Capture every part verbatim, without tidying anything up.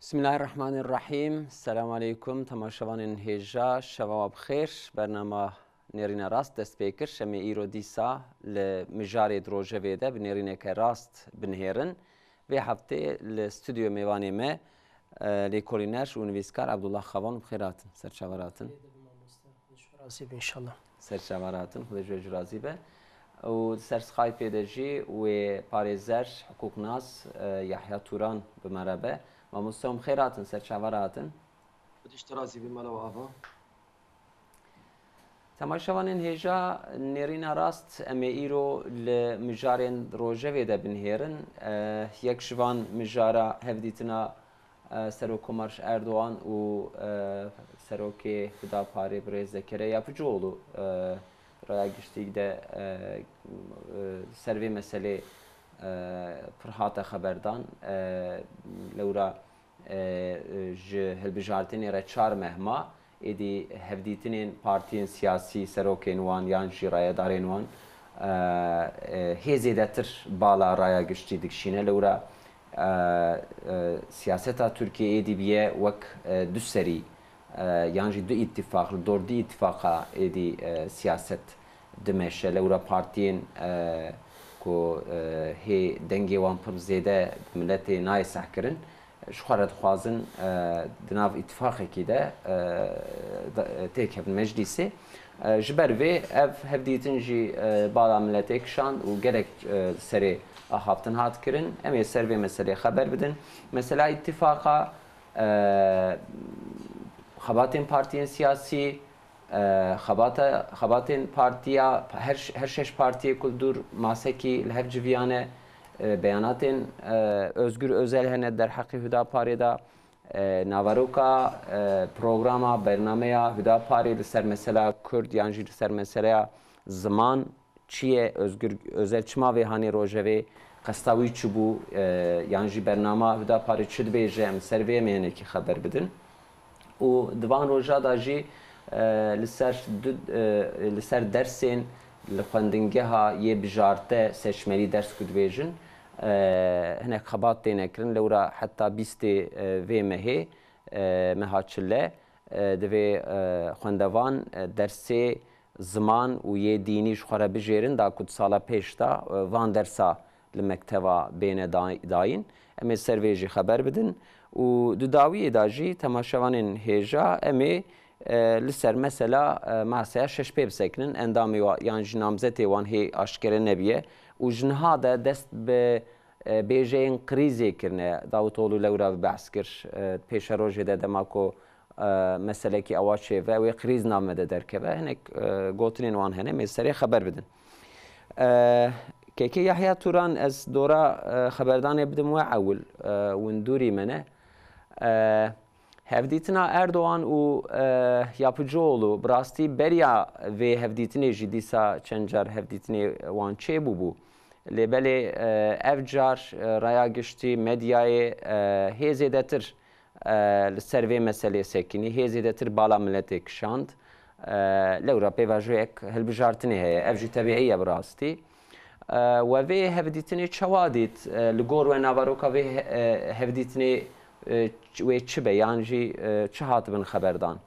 Bismillahirrahmanirrahim. Selamun aleykum. Temaşevanên hêja, şeva we bi xêr. Bernama Nêrîna Rast dest pê kir. Em ê îro dîsa li mijarê di rojevê de bi nêrîneke rast binihêrin. Vê heftê li stûdyo mêvanê me, e, lêkolîner û nivîskar Abdullah Xavan, bi xêr hatin. Ser çavan hatin. Ê de bi mamoste. Ji xwe razî be înşallah. Ser çavan hatin, Xwedê ji we jî razî be. Û di ser Skypeê de jî wê parêzer, hiqûqnas, e, Yahya Turan bi me re be. Mamoste, hûn bi xêr hatin, ser çavan hatin. Xwedê ji te razî be, mala we ava. Temaşevanên hêja, nêrîna rast, em ê îro li mijarên rojevê de binihêrin. E, yek ji van mijara hevdîtina e, Serokkomar Erdogan û, e, Serokê Hudaparê birêz Zekeriya Yapıcıoğlu, e, raya giştî de, e, e, ser vê meselê, e, pir hate xeberdan. E, lewra, e, e, ji hilbijartinê re çar meh ma, êdî hevdîtinên partiyên siyasî, serokên wan yan jî rayedarên wan, e, e, hê zêdetir bala raya giştî dikişîne. Lewra, e, e, siyaseta Tirkiyeyê êdî biye wek, e, du serî, e, yan jî du îtîfaq, li dor du îtîfaqa êdî, e, siyaset dimeşe. Lewra partiyên, e, ku, e, hê dengê wan pir zêde bi miletê nayê sehkirin, ji xwe re dixwazin, e, di nav îtîfaqekî de, e, de, têkevin meclîsê. E, ji ber vê ev hevdîtin jî, e, bala miletê kişand û gelek, e, serê axaftin hat kirin. Em ê ser vê meselê xeber bidin. Mesela îtîfaqa, e, xebatên partiyên siyasî, e, xebata, xebatên partiya, her, her şeş partiyê ku li dûr masekî li hev civiyane, e, beyanatên, e, Özgür Özel hene derheqî Hudaparê de, e, naveroka, e, programa, bernameya Hudaparê li ser mesela Kurd yan jî li ser meseleya ziman çi ye? Özgür Özel çima vê hanê rojevê, qesta wî çi bû, e, yan jî bernama Hudaparê çi dibêje? Em ser vê em ê hinekî xeber bidin. Û di van roja de jî, e, li ser du, e, li ser dersên li xwendingeha yê bijarte seçmelî ders ku dibêjin, e, hinek xebat têne kirin. Lewra heta bîstê, e, vê mehê, e, meha çile, e, divê, e, xwendevan, e, dersê ziman û yê dînî ji xwe re bijêrin, da ku di sala pêş de, e, van dersa li mekteva bêne day-, dayîn. Em ê ser vê jî xeber bidin. Û di dawiyê de jî temaşevanên hêja em ê, e, li ser mesela, e, maseya şeş pê bisekinin, endamê wa yan jî namzetê wan hê aşkere nebiye û ji niha de dest bi, e, bêjeyên krîzê kirine. Davutoglu lewra bi behs kir, e, pêşerojê de dema ku, e, meselekî ewa çêve, wê krîz navê me de derkeve. Hinek, e, gotinên wan hene, em ê serê xeber bidin. E, Kekê Yahya Turan, ez dora, e, xeberdanê bidim we ewil, e, windûrî me ne. E, hevdîtina Erdogan û, e, Yapıcıoğlu, bi rastî beriya vê hevdîtinê jî dîsa çend car hevdîtinê wan çêbûbû. Lê belê, e, ev car, e, raya giştî medyayê, e, hê zêdetir, e, li ser vê meselê sekinî, hê zêdetir bala miletê kişand. E, lewra pêvajoyek hilbijartinê heye. Ev jî tebîî ye bi rastî. E, we vê hevdîtinê çawa dît? E, li gor we naveroka vê he-, e, hevdîtinê, e, ç-, wê çi be? Yan jî, e, çi hatibin xeberdan?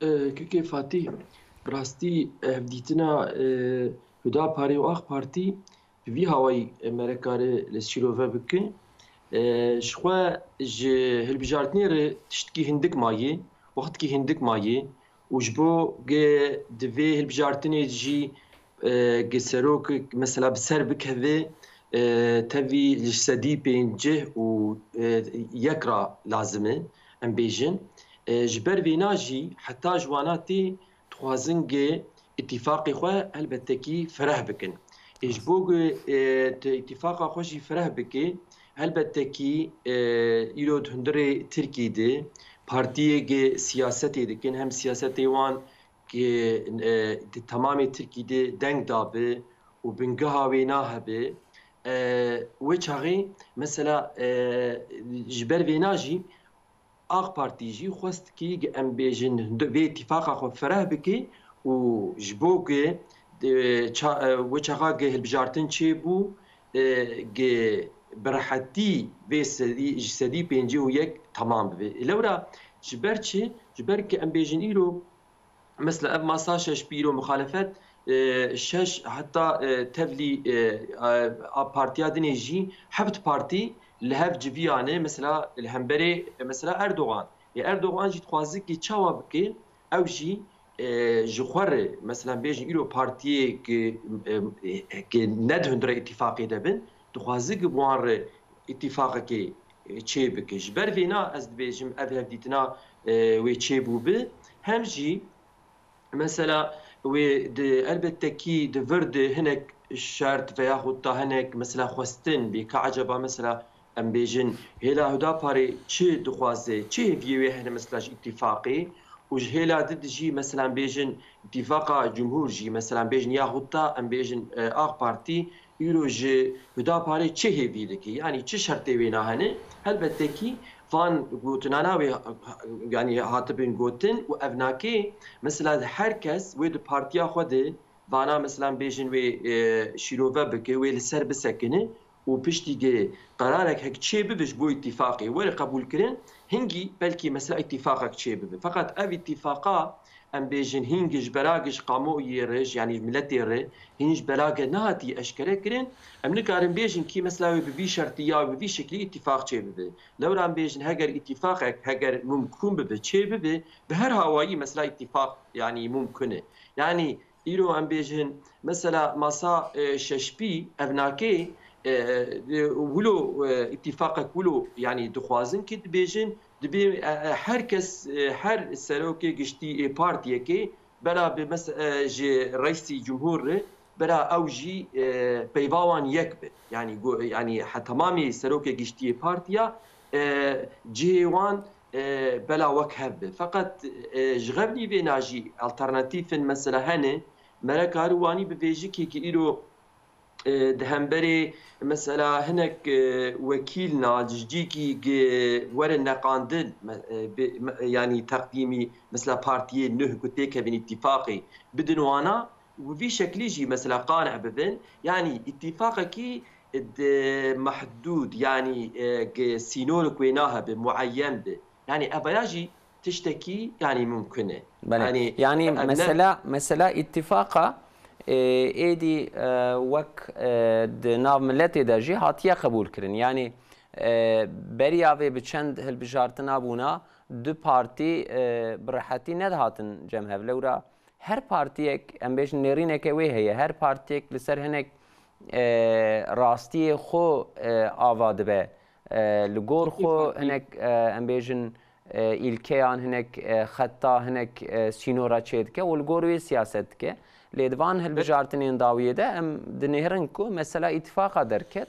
E, Kekê Fatî, bi rastî, e, hevdîtina, e, Hudaparê û AK Partî bi vî hawayî, e, me re kare li şîrove bike. E, ji xwe ji hilbijartinê re tiştkî hindik maye, wextkî hindik maye û ji bo ge di vê hilbijartinê jî, e, ge serok mesela bi ser bikeve, e, tevî ji sedî pêncî û, e, yek ra lazim e, em bêjin. E, ji ber vêna jî heta ji wana tê dixwazin ge îtîfaqê xwe helbetekî fereh bikin. Ê ji bo ku, e, tu îtîfaqa xwe jî fereh bikî, helbetekî, e, îro di hundirê Tirkî de partiyê ge siyasetê dikin, hem siyasetê wan ki, e, di temamê Tirkî de deng dabe û bingeha wê nahebe. E, wê çaxê mesela, e, ji ber vêna jî AK Partî jî xwest kî em bêjin vê îtîfaqa xwe fereh bike û ji bo ku, e, ça-, e, wê çaxa ku hilbijartin çêbû, e, ku bi rehetî vê sedî, ji sedî pêncî û yek temam bibe. Lewra ji ber çi? Ji ber ki em bêjin îro, mesela ev masa şeş pîro muxalefet, e, şeş heta, e, tevlî, e, a, a partiya dinê jî heft partî li hev civiyane, mesela li hemberê, e, mesela Erdogan. Ê Erdogan jî dixwaze ki çawa bike, ew jî, e, ji xwe re, mesela bêjin îro partiyê ki, e, e, ki ne di hundirê îtîfaqê de bin, dixwaze ki bi wan re îtîfaqekê, e, çê bike. Ji ber vêna ez dibêjim ev hevdîtina, e, wê çêbû bi. Hem jî mesela wê di elbette kî di vir de hinek şert veya xwe ta hinek mesela xwestin bî ka ecaba mesela em bêjin hêla Hudaparê çi dixwaze, çi hêviyê wê hene mesela ji îtîfaqê û ji hêla di dijî mesela em bêjin îtîfaqa cumhur jî mesela em bêjin ya xwe ta em bêjin, e, AK Partî îro ji Hudaparê çi hêvî dike? Yanî çi şertê wê nahene? Helbette kî van gotinana wê, yanî hatibin gotin û ev nake, mesela her kes wê di partiya xwe de vana, mesela bêjin wê, e, şîrove bike, wê li ser bisekine û piştî ge qerarek hek çê bibe ji bo îtîfaqê were qebûlkirin, hingî belkî mesela îtîfaqek çê bibe. Feqet ev îtîfaqa em bêjin hîn ji bera ji kamuoyê re, ji, yanî ji miletê re, hîn ji bera ge nehatî eşkere kirin, em nikarin bêjin kî mesela wê bi vî şertî ya wê bi vî şeklî îtîfaq çê bibe. Lewra em bêjin heger îtîfaqek, heger mumkun bibe, çê bibe, bi her hawayî mesela îtîfaq, yanî mumkun e. Yanî îro em bêjin mesela masa, e, şeşpî ev nake, e, e, wilo, e, îtîfaqek wilo, yanî dixwazin kî dibêjin, dibê, e, e, her kes, e, her serokê giştî ê partiyekê bera bi mes-, e, ji reîsî cumhur re bera ew jî, e, peyva wan yek be. Yanî go-, yanî he temamê serokê giştî yê partiya, e, cihê wan, e, bela wek hev be. Feqet, e, ji xevnî vêna jî alternatîfin mesela hene, mere kari wanî bi vê jikê ki îro e, di hemberê mesela hinek, e, wekîl na ji cîkî gi werin neqandin, me-, e, bi-, me-, yanî teqdîmî mesela partiyê nuh ku têkevin îtîfaqê bidin wana û bi vî şeklî jî mesela qane bibin. Yanî îtîfaqekî di mehdûd, yanî, e, gi sînorek wê nahebe, mueyen bi. Yanî evaya jî tiştekî, yanî mumkin e. Belê. Yanî, Yanî ev ne mesela, mesela îtîfaqa, e, êdî, e, wek, e, di nav miletê de jî hatiye qebûl kirin. Yanî, e, beriya vê bi çend hilbijartina bûna du partî, e, bi rehetî nedihatin cem hev. Lewra her partiyek, em bêjin nêrîneke wê heye, her partiyek li ser hinek, e, rastiyê xwe, e, ava dibe. E, li gor xwe hinek, e, em bêjin, e, îlkeyan, hinek, e, xeta, hinek, e, sînora çêdike û li gor wê siyaset dike. Lê di van hilbijartinên dawiyê de em dinêrin ku mesela îtifaqa derket.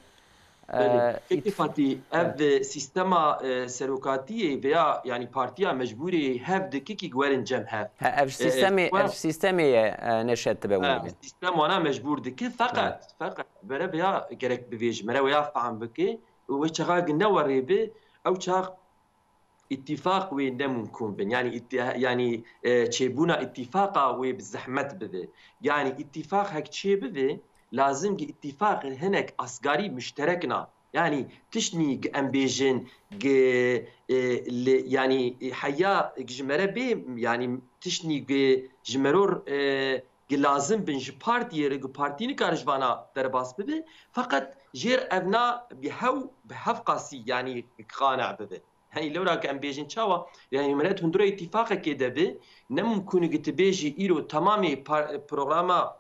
Belê. E, Kekî îtif- Fatî, ev, Evet. e, sîstema, e, serokatiyê veya, yanî partiya mecbûrê hev dike ki werin cem hev. He, ev E, sîstemê, xwe- ev sîstemê ye, e, neşet dibe hûn Ha, dibin. Sîstem wana mecbûr dike, feqet, Evet. feqet, bere veya gerek bivê ji mere veya fehm bike, û wê çaxa ki ne werê bi, ew çax îtîfaq wê ne mumkun bin. Yanî îtî-, yanî, e, çêbûna îtîfaqa wê bi zehmet bibe. Yanî îtîfaq hek çê bibe, lazim ki îtîfaq hinek asgarî muşterek na. Yanî tiştnî ki em bêjin ki, e, li, yanî, e, heya ji mere bê, yanî tiştnî ki ji meror, e, ki lazim bin ji partiyê re, ki partî nikare ji vana derbas bibe, feqet jêr evna bi hew, bi hevqasî, yanî qane bibe. Hey, lewra ki em bêjin çawa? Yanî milet hundirê îtîfaqekê de bi, ne mumkun e ki tu bêjî îro temamê par-, programa,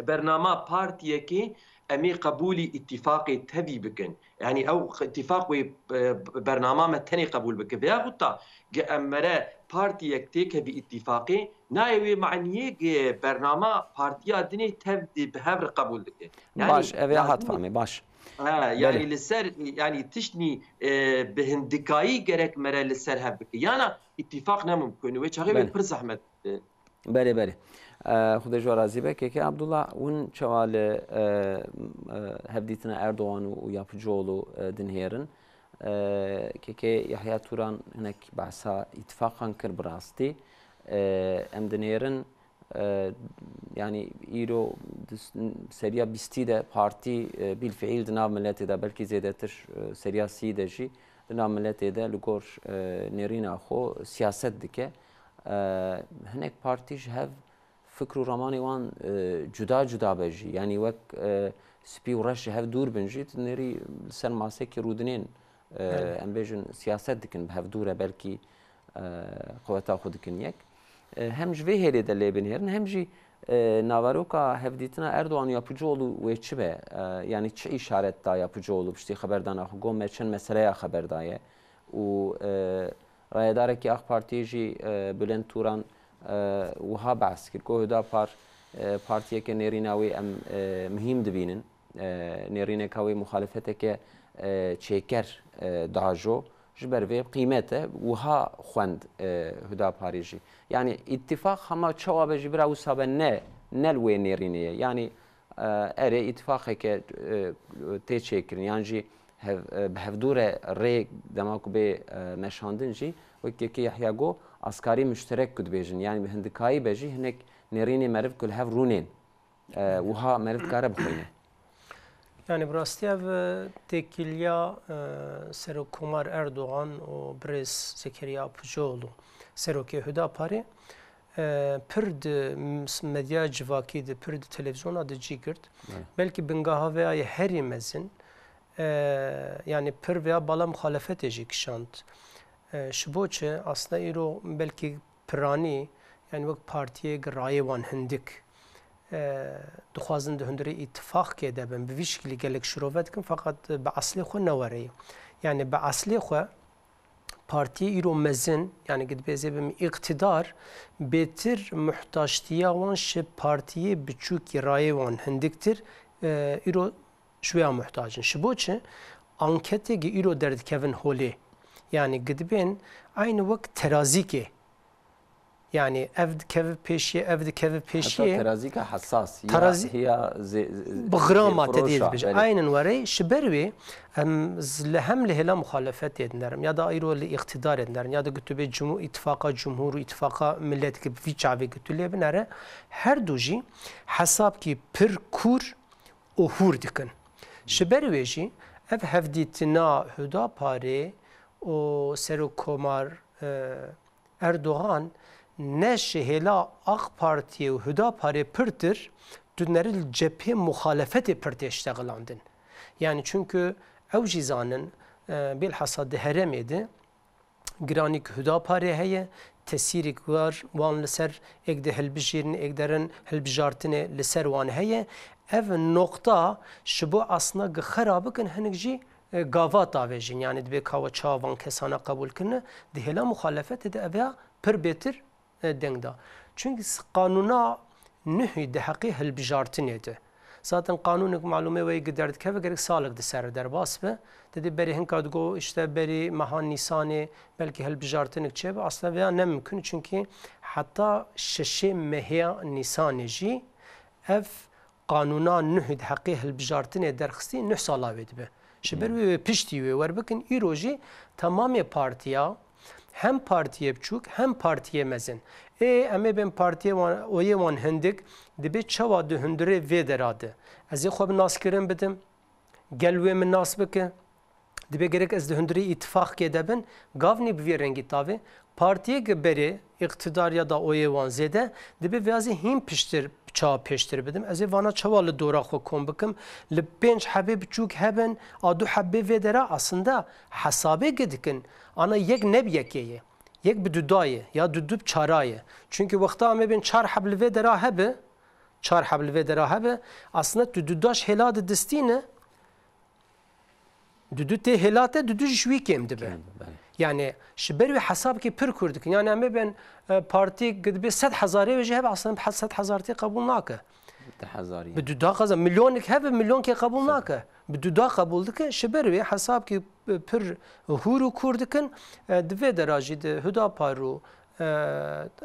bernama partiyekê em ê qebûlî îtîfaqê tevî bikin. Yanî ew îtîfaq wê, e, bernama me tenê qebûl bike. Veya xwe ta ki em mere partiyek têkevî îtîfaqê, nayê wê maniyê ki bernama partiya dinê tev di bi hev re qebûl dike. Yanî Baş, ev ya lazim hat e famê, baş. Ha, Belê. yanî li ser, yanî tiştnî, e, bi hindikayî gerek mere li ser hev bike. Yana îtîfaq ne mumkun. Wê çaxê wê Belê. pir zehmet e. Belê, belê. E, Xwedê ji we razî be. Keke Abdullah, hûn çawa li, e, e, hevdîtina Erdogan û, û Yapıcıoğlu, e, dinihêrin? E, Keke Yahya Turan hinek behsa îtifaqan kir bi rastî. E, em dinihêrin E, yanî îro di s-, seriya bîstî de partî, e, bîlfiîl di nav miletê de, belkî zêdetir, e, seriya sî de jî di nav miletê de li gor, e, nêrîna xwe siyaset dike. E, hinek partî ji hev fikr û ramanê wan, e, cuda cuda be jî. Yanî wek, e, spî û reş ji hev dûr bin jî, tu nêrî li ser masekê rûdinên, e, Belê. em bêjin siyaset dikin bi hev dû re, belkî, e, qeweta xwe dikin yek. E, hem ji vê hêlê de lê binêrin, hem jî, e, naveroka hevdîtina Erdogan û Yapıcıoğlu wê çi be? E, yanî çi îşaret da Yapıcıoğlu piştî xeberdana xwe? Got me çend meseleya xeber daye û, e, rayedarekî AK Partiyê jî, e, Bülent Turan, e, wiha behs kir ku Hüdapar, e, partiyeke nêrîna wê em, e, muhîm dibînin. E, nêrîneka wê muxalefeteke, e, çêker, e, diajo. Ji ber vê qîmet e, wiha xwend, e, Hudaparê jî. Yanî îtîfaq hema çawa be jî bira wisa be ne, ne li wê nêrînê ye. Yanî, e, erê îtîfaqeke, e, tê çêkirin yan jî hev-, e, bi hevdû re rê dema ku bê, e, meşandin jî wek yekê Yahya got, askarî muşterek ku dibêjin. Yanî bi hindikayî be jî hinek nêrînê meriv ku li hev rûnên. E, wiha meriv dikare bixwîne. Yanî bi rastî ev, e, têkiliya, e, Serokkomar Erdogan û birêz Zekeriya Apıcıoğlu, Serokê Hudaparê, e, pir di m-, medya civakî de, pir di televîzyona de cî girt. Evet. Belkî bingeha vêya yê herî mezin, e, yanî pir vêya bala muxalefetê jî kişand. E, ji bo çi? Aslında îro belkî piranî, yanî wek partiyek rayê wan hindik, e, dixwazin di hundirê îtifaqkê de bin, bi vî şikilî gelek şirove dikin, feqet bi eslê xwe ne were yê. Yanî bi eslê xwe partiyê îro mezin, yanî gidibê ez ê bim îqtidar, bêtir muhtaçtiya wan ji partiyê biçûkî rayê wan hindiktir, e, îro ji wê ya muhtac in. Ji bo çi? Anketê gi îro derdikevin holê. Yanî gidibên eynî wek terazîkê. Yanî ev dikeve pêşiyê, ev dikeve pêşiyê. Heta terazîka hesas, ya, Terazî- ya zê-, zê-, Bi grama te dê zêrfiroşa, dibêje. Belê. Aynen were. Ji ber wê em z-, li hem li hêla muxalefetê dinerim, ya da îro li îqtidarê dinerim, ya da gotûbê cumhur, îtifaqa cumhur û îtifaqa millet ki bi vî çavê gotû lê binere, her du jî hesabkî pir kûr û hûr dikin. Ji ber wê jî ev hevdîtina Hudaparê û Serokkomar, e, Erdogan ne ji hêla AK Partiyê û Hudaparê pirtir, tu nerî li cephê muxalefetê pir tê ştexilandin. Yanî çunku ew jî zanin, e, bilhassa di herêmê de giranîk Hudaparê heye, tesîrek war wan li ser êk di hilbijêrin, êk derin hilbijartinê li ser wan heye. Ev noqta ji bo aslında gi xera bikin, hinek jî, e, gava tavêjin. Yanî dibê ka we çawa van kesana qebûl kirine, di hêla muxalefetê de ev ya pir bêtir e, deng da. Çunkî s-, qanûna nuhî di heqê hilbijartinê de. Zaten qanûnek malûmê wê gi derdikeve gerek salek di ser derbas be. Te dî berî hinka digo, işte, berî meha Nîsanê belkî hilbijartinek çêbe. Aslında vêya ne mimkun, çunkî heta şeşê mehê Nîsanê jî ev qanûna nuhî di heqê hilbijartinê derxistî nuh sala wê dibe. Ji ber Hmm. wê wê piştî wê wer bikin, îro jî temamê partiya, hem partiyê biçûk, hem partiyê mezin. Ê, em ê bên partiyê wan, oyê wan hindik, dibê çawa di hundirê vê dera de. Ez ê xwe bi naskirin bidim, gel wê min nas bike. Dibê gerek ez di hundirê îtifaqkê de bin, gavnî bi vî rengî tavê. Partiyê ki berê îqtidar ya da oyê wan zêde, dibê vêya zî hîn piştir, çawa pêştir bidim. Ez ê vana çawa li dora xwe kom bikim. Li pênc hebê biçûk hebin, a du hebê vê dera aslında hesabê ki dikin. Ana yek ne bi yekê ye. Yek bi duda ye, ya du du bi çara ye. Çunkî wexta em ê bên çar heb li vê dera hebe, çar heb li vê dera hebe, aslında tu duda ji hêla didistîne, Dudu tê hêlate, dudu ji wî kêm dibe. Kêm dibe, belê. Yani, ji ber wî hesabkî pir kûr dikin. Yani, em ê bên, e, partî dibê sed hezarê wê jî hebe, aslında bi sed hezar tê qebûl nake. Bi hezarî. Bi duda qeza, milyonek hebe, milyonkê qebûl Sed. nake. Bi duda qebûl dike, ji ber wî hesabkî, e, pir hûr û kûr dikin. E, di vê dera jî di Hüdapar û e,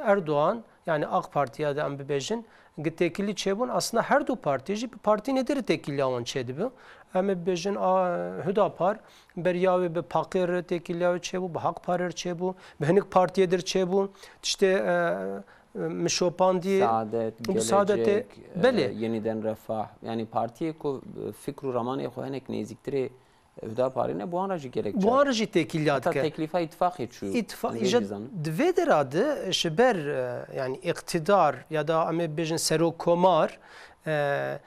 Erdogan, yani AK Partiya de em bibêjin, gi têkilî çêbûn, aslında her du partî jî bi partînê dir têkiliya wan çêdibe. Em ê bibêjin, a, Hüdapar beriya wê bi Paqê re têkiliya wê çêbû, bi Hak Parê re çêbû, bi hinek partiyê dir çêbû. Tiştê, e, e, min şopandî. Saadet, û bi Saadetê, Gelecek, e, belê. Yeniden Refah. Yani partiyê ku, e, fikr û ramanê xwe hinek nêzîktirê Hudaparê ne, bi wan re jî gerek çar. Bi wan re jî têkiliya dike. Heta teklîfa îtifaqê çû. Îtifa-, em vê îja jî zanin. Di vê dera de ji ber, e, yani îqtidar ya da em ê bêjin serokkomar, e,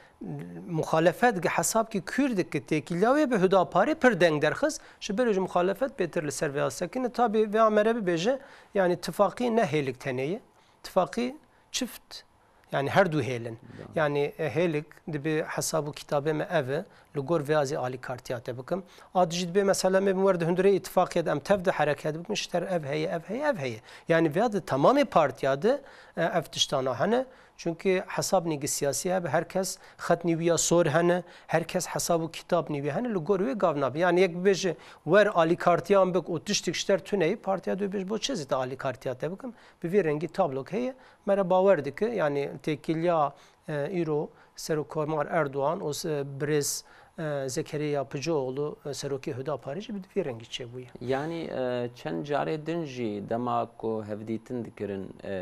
muxalefet gi hesab ki Kurd ki têkiliya wê bi Hudaparê pir deng derxist. Ji ber ji muxalefet bêtir li ser vêya sekine. Tabî vêya mere bibêje, yani tifaqî ne hêlik tenê ye. Tifaqî çift, yani her du hêl in. Ya. Yani, e, hêlik dibe hesab û kitabê me ev e, li gor vêya zî alîkartiya te bikim. A dijî dibe mesela me bin wer di hundirê îtifaqê de em tev de hereket bikin, ji ter ev heye, ev heye, ev heye. Yani vêya di temamê partiya de, e, ev tiştana hene. Çünkü hesab nî gi siyasî hebe, her kes xetnî wî ya sor hene, her kes hesab û kitab nî wî hene, li gor wê gav nabe. Yani yek bibêje wer alîkartiya min bik û tiştik ji ter tune ye, partiya dê bêje bo çi zî te alîkartiya te bikim? Bi vî rengî tablok heye. Me re bawer dike, yani têkiliya, e, îro Serokkomar Erdogan û se-, birêz, e, Zekeriya Yapıcıoğlu, e, serokê Hudaparê jî bi vî rengî çêbûye. Yani, e, çend carê din jî dema ku hevdîtin dikirin, e,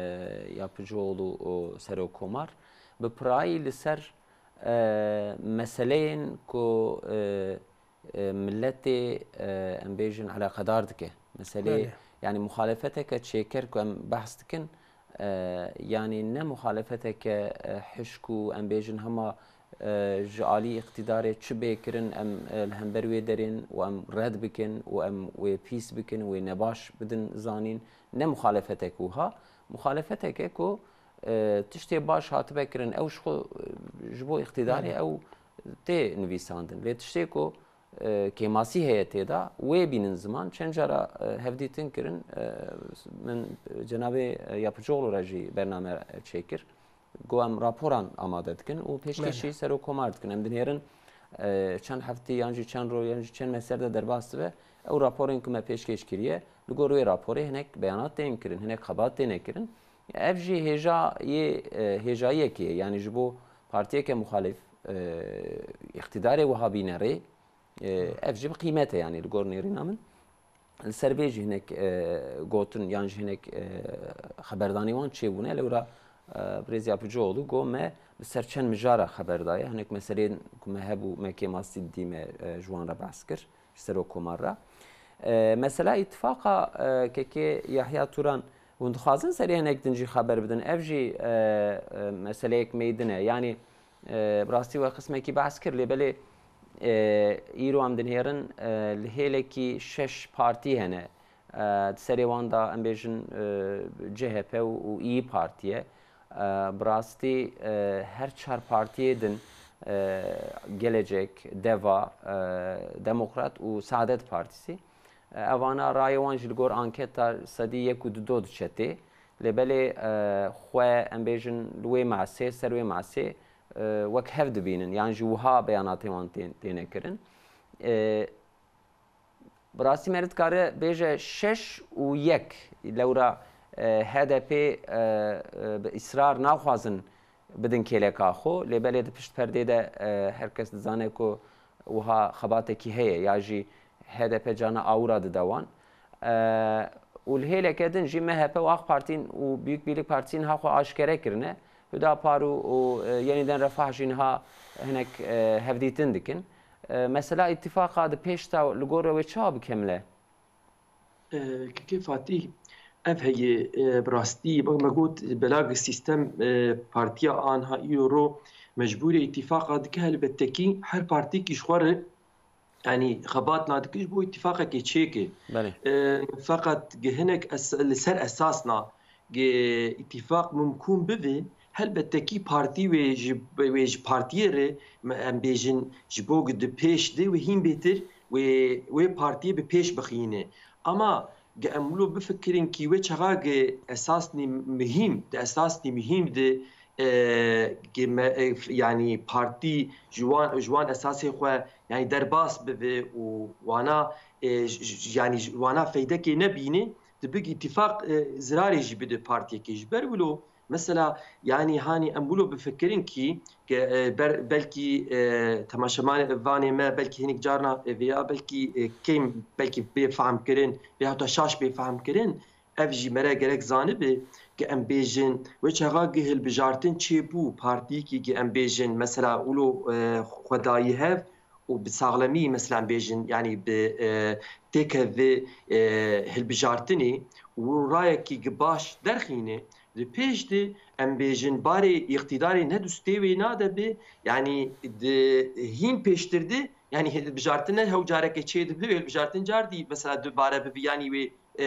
Yapıcıoğlu û Serokkomar, bi pirayî li ser, e, meseleyên ku, e, e, miletê, e, em bêjin eleqedar dike. Meselê, Belê. yani muxalefeteke çêker ku em behs dikin, e, yani ne muxalefeteke, e, hişk û em bêjin hema, e, ji alî îqtîdarê çi bê kirin em, e, li hember wê derên û em red bikin û em wê pîs bikin, wê nebaş bidin zanîn. Ne muxalefetek wiha. Muxalefeteke ku, e, tiştê baş hatibe kirin, ew ji xwe, e, ji bo îqtîdarê Belê. ew tê nivîsandin. Lê tiştê ku, e, kêmasî heye tê de, wê bînin ziman. Çend cara, e, hevdîtin kirin, e, min cenabê, e, Yapıcıoğlu re jî bername çêkir. Got em raporan amade dikin û pêşkêşî Belê. Serokkomar dikin. Em dinêrin, e, çend heftî yan jî çend roj yan jî çend meser de derbas dibe. Ew raporên ku me pêşkêş kiriye, li gor wê raporê hinek beyanat tên kirin, hinek xebat têne kirin. Ev jî hêja yê, e, hêjayiyekê ye. Yani ji bo partiyeke muxalif, e, îqtîdarê wiha bîne rê, e, ev jî bi qîmet e yani li gor nêrîna min. Li ser vê jî hinek, e, gotin yan jî hinek, e, xeberdanî wan çêbûne. Lewra, e, birêz Yapıcıoğlu got me li ser çend mijara xeber daye. Hinek meseleyên ku me hebû me kêmasî didî me, e, ji wan re behs kir. Ji Serokkomar re. E, mesela îtifaqa, e, kekê Yahya Turan, hûn dixwazin serê hinek din jî xeber bidin. Ev jî, e, e, meseleyek meydin e. Yanî, e, bi rastî we qismekî behs kir, lê belê, e, îro em dinêrin, e, li hêlekî şeş partî hene. E, di serê wan de em bêjin, e, C H P û, û İYİ Parti ye. E, bi rastî, e, her çar partiyê din, e, Gelecek, Deva, e, Demokrat û Saadet Partisi, e, evana rayê wan jî li gor anketa sedî yek û du diçe tê. Lê belê, e, xwe em bêjin li wê masê, ser wê masê, e, wek hev dibînin, yan jî wiha beyanatê wan tên, têne kirin. E, Bi rastî meriv dikare bêje şeş û yek. Lewra, e, H D P, e, e, bi israr naxwazin bidin kêleka xwe, lê belê di pişt perdê de, e, her kes dizane ku wiha xebatekî heye ya jî H D P cana awira dide wan. E, û li hêleke din jî M H P û AK Partîn û Büyük Birlik Partîsî niha xwe aşkere kirine. Hüdapar û, û, e, Yeniden Refah jî niha hinek, e, hevdîtin dikin. E, mesela îtîfaqa di pêş de li gor we çawa bi kemil e? E, Kekê Fatîh, ev heye, e, bi rastî, wek me got, belag sîstem, e, partiya anha îro mecbûrê îtîfaqa dike, helbettekî her partîkî ji xwe re, yanî xebat nadike ji bo îtîfaqekê çêke. Belê. E, feqet gi hinek es-, li ser esas na, gi îtîfaq mumkûn bibe, helbettekî partî wê ji, wê ji partiyê re, me, em bêjin, ji bo ku di pêş de wê hîn bêtir wê, wê partiyê bi pêş bixîne. Ama ge em wilo bifikirin kî wê çaxa ge esasnî muhîm, di esasnî muhîm de, e, ge me, e, f-, yanî partî ji wan, ji wan esasê xwe, yanî derbas bibe û wana, e, j-, j-, yanî ji wana feydekê nebîne, dibik îtîfaq, e, zirarê jî bide partiyekê. Ji ber wilo, mesela, yanî hanî em wilo bifikirin kî, ke, e, ber-, belkî, e, temaşevanê me, belkî hinek carna, e, vêya belkî, e, kêm, belkî bê fehm kirin, vê heta şaş bê fehm kirin, Ev jî mere gerek zanibe, ki em bêjin, wê çaxa ki hilbijartin çêbû, partiyekî ki em bêjin, mesela, wilo, e, xwe dayî hev û bi saxlemî, mesela, em bêjin, yanî bi, e, têkeve, e, hilbijartinê û rayekî ki baş derxîne, li pêş de em bêjin, barê îqtîdarê ne dustê wê nade bi, yanî di hîn pêştir de, yanî hilbijartin ne hew careke çê dibe, hilbijartin car dî, mesela, dubare bibi, yanî wê e,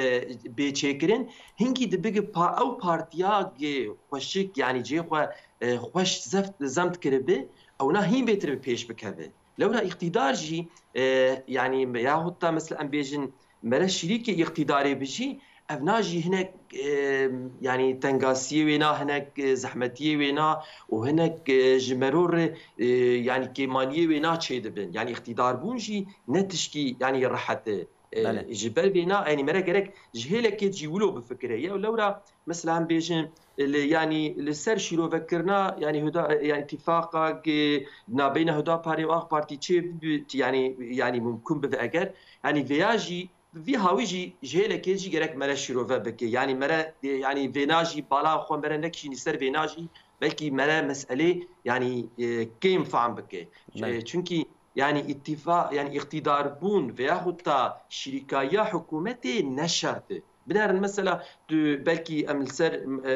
bê çêkirin, hingî dibige pa-, ew partiya gi xweşik, yanî cihê xwe, e, xweş zeft, zemt kiribi, ewna hîn bêtir bi pêş bikeve. Lewra îqtîdar jî, e, yanî yahut da mesela em bêjin mere şirîkê îqtîdarê bi jî, evna jî hinek, e, yanî tengasiyê wêna, hinek, e, zehmetiyê wêna û hinek, e, ji mero re, e, yanî kêmaniyê wêna çêdibin. Yanî îqtîdarbûn jî ne tişkî, yanî rehet e. E, Belê. Ji ber vêna, yanî mere gerek ji hêlekê jî wilo bifikire. Yew lewra, mesela em bêjin, li, yanî li ser şîrovekirina, yanî Huda, yanî îtîfaqa ki nabeyna Hudaparê û A K Partî çê bi, yanî, yanî mumkun bibe eger, yanî vêya jî, vî hawî jî ji hêlekê jî gerek mere şîrove bike. Yanî mere, yanî vêna jî bala xwe mere nekişînî ser vêna jî, belkî mere meselê, yanî, e, kêm fehm bike. Belê. E, çunkî Yanî îtîfa-, yanî îqtîdarbûn veyahut da şirîkayiya hikûmetê ne şert e. Binerin mesela tu belkî em li ser, e,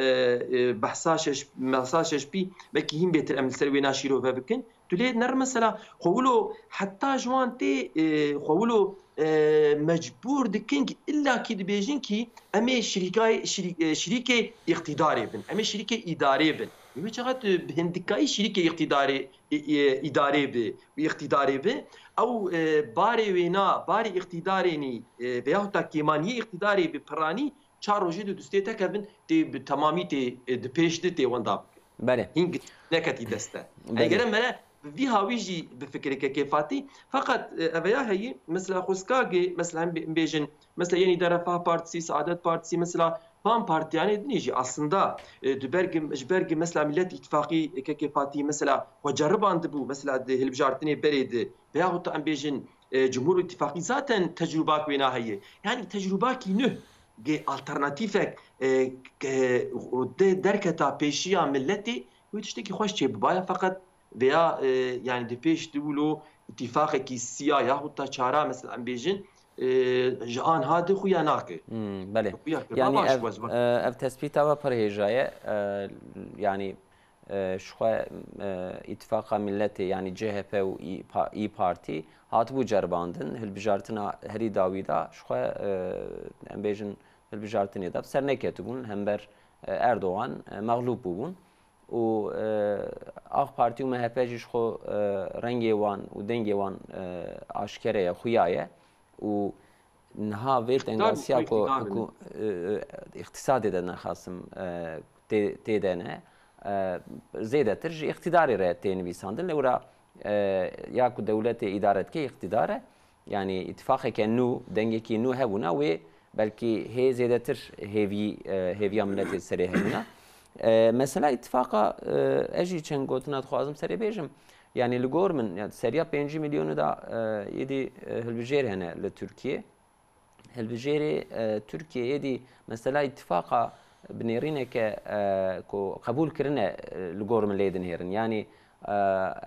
e, behsa şeş, behsa şeş bî, belkî hîn bêtir em li ser wêna şîrove bikin. Tu lê ner mesela xwe wilo heta ji wan tê, e, xwe wilo, e, mecbûr dikin ki illakî dibêjin ki em ê şirîkay-, şirî-, e, şirîkê îqtîdarê bin, em ê şirîkê îdarê bin. Wê çaxa tu bi hindikayî şirîkê îqtîdarê, e, e, îdarê bi, îqtîdarê bi, ew, e, barê wêna, barê îqtîdarênî, e, veyahut da kêmaniyê îqtîdarê bi piranî çar rojê di dustê te kevin, tê bi temamî tê, e, di pêş de tê wenda bike. Belê. Hîn neketî deste. Belê. Egere mere vî hawî jî bifikire kekê Fatî. Feqet, e, eveya heyî, mesela xweskagê, mesela em bê-, em bêjin, mesela yenî de Refah Partisi, Saadet Partisi, mesela van partiyanê dinê jî aslında, e, di ber gi-, ji ber gi mesela Millet Îttifaqî, e, kekê Fatî, mesela xwe ceribandibû, mesela di hilbijartinê berê di, veyahut da em bêjin, e, Cumhur Îttifaqî zaten tecrûbak wêna heye. Yanî tecrûbakî nuh gi alternatîfek, e, ke, de derketa pêşiya milletê, wê tiştekî xweş çê bibaya, feqet veya, e, yanî di pêş di wilo îtîfaqekî siya yahut da çara, mesela em bêjin, e, ji anha di xuya nake. Hmm, belê. Xuya kir, Yanî baş ev, wez wez. e, ev tespîta we pir hêja ye. E, yanî, e, ji xwe, e, îtifaqa milletê, yanî C H P û İYİ Pa-, İYİ Partî hatibû ceribandin, hilbijartina herî dawî da ji xwe, e, em bêjin hilbijartinê de bi ser neketibûn, hember, e, Erdogan, e, mexlûb bûbûn. û, e, A K Partî û M H P jî ji xwe, e, rengê wan û dengê wan, e, aşkere ye, xuya ye û niha vê Îqtidar tengasiya ku, îqtidar ku, e, e, îqtisadê de nexasim, e, tê, tê de ne, e, zêdetir ji îqtidarê re tê nivîsandin. Lewra, e, ya ku dewletê îdare dike îqtidar e, Yanî îtifaqeke nû, dengekî nû hebûna wê belkî hê zêdetir hêvî, e, hêviya miletê serê hebûna. E, mesela îtifaqa, e, ez jî çend gotina dixwazim serê bêjim. Yanî li gor min, ya seriya pêncî milyonê de, e, êdî, e, hilbijêr hene li Tirkiyê. Hilbijêrê, e, Tirkiyê êdî mesela îtifaqa bi nêrîneke, e, ku qebûl kirine, e, li gor min lê dinêrin. Yanî, e,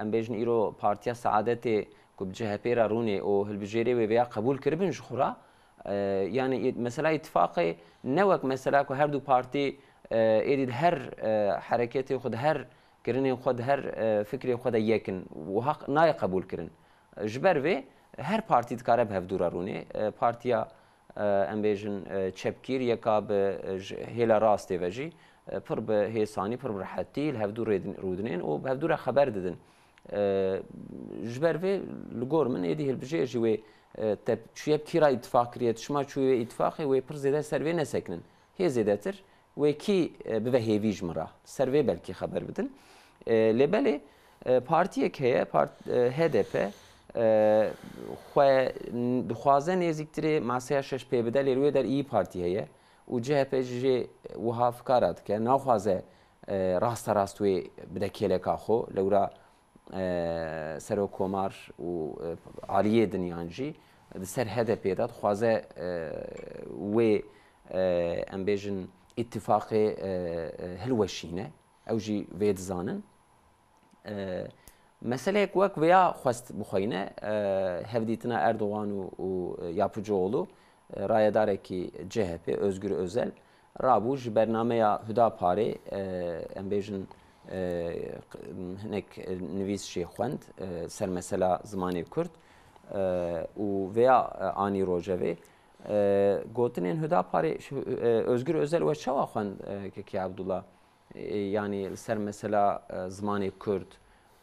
em bêjin îro Partiya Saadetê ku bi C H P re rûnê û hilbijêrê wê vêya qebûl kiribin ji xwe re, e, yanî î-, mesela îtifaqê ne wek mesela ku her du partî, e, êdî di her, e, hereketê xwe, di her kirinên xwe, di her, e, fikrê xwe de yek in. Wiha nayê qebûl kirin. Ji ber vê her partî dikare bi hevdû re rûnê. E, partiya, e, em bêjin, e, çepgîr yeka bi, e, ji hêla rastê ve jî, e, pir bi hêsanî, pir bi rehetî li hevdû rêdin-, rûdinên û bi hevdû re xeber didin. E, ji ber vê li gor min êdî hilbijêr jî wê, e, te çûye bi kî re îtifaq kiriye, tu çima çûyî wê îtifaqê, wê pir zêde ser vê nesekinin. Hê zêdetir wê kî, e, bibe hêvî ji min re? Ser vê belkî xeber bidin. E, lê belê, e, partiyek heye, part-, e, H D P, e, xwe n-, dixwaze nêzîktirê maseya şeş pê bide, lê li wê der İYİ Partî heye û C H P jî jê wiha fikara dike, naxwaze, e, rasterast wê bide kêleka xwe. Lewra e, Serokkomar û, e, aliyê din yan jî di ser H D P de dixwaze, e, wê, e, em bêjin îtîfaqê, e, e, hilweşîne. Ew jî vê dizanin. E, meseleyek wek vêya xwest bixweyne, e, hevdîtina Erdogan û, û, e, Yapıcıoğlu, e, rayedarekî C H P, Özgür Özel, rabû ji bernameya Hudaparê, e, em bêjin, e, q-, hinek nivîs jê xwend, e, ser mesela zimanê Kurd, e, û vêya, e, anî rojevê. E, gotinên Hudaparê, şu, e, Özgür Özel we çawa xwend, e, Kekî Abdullah? E, yanî li ser mesela, e, zimanê Kurd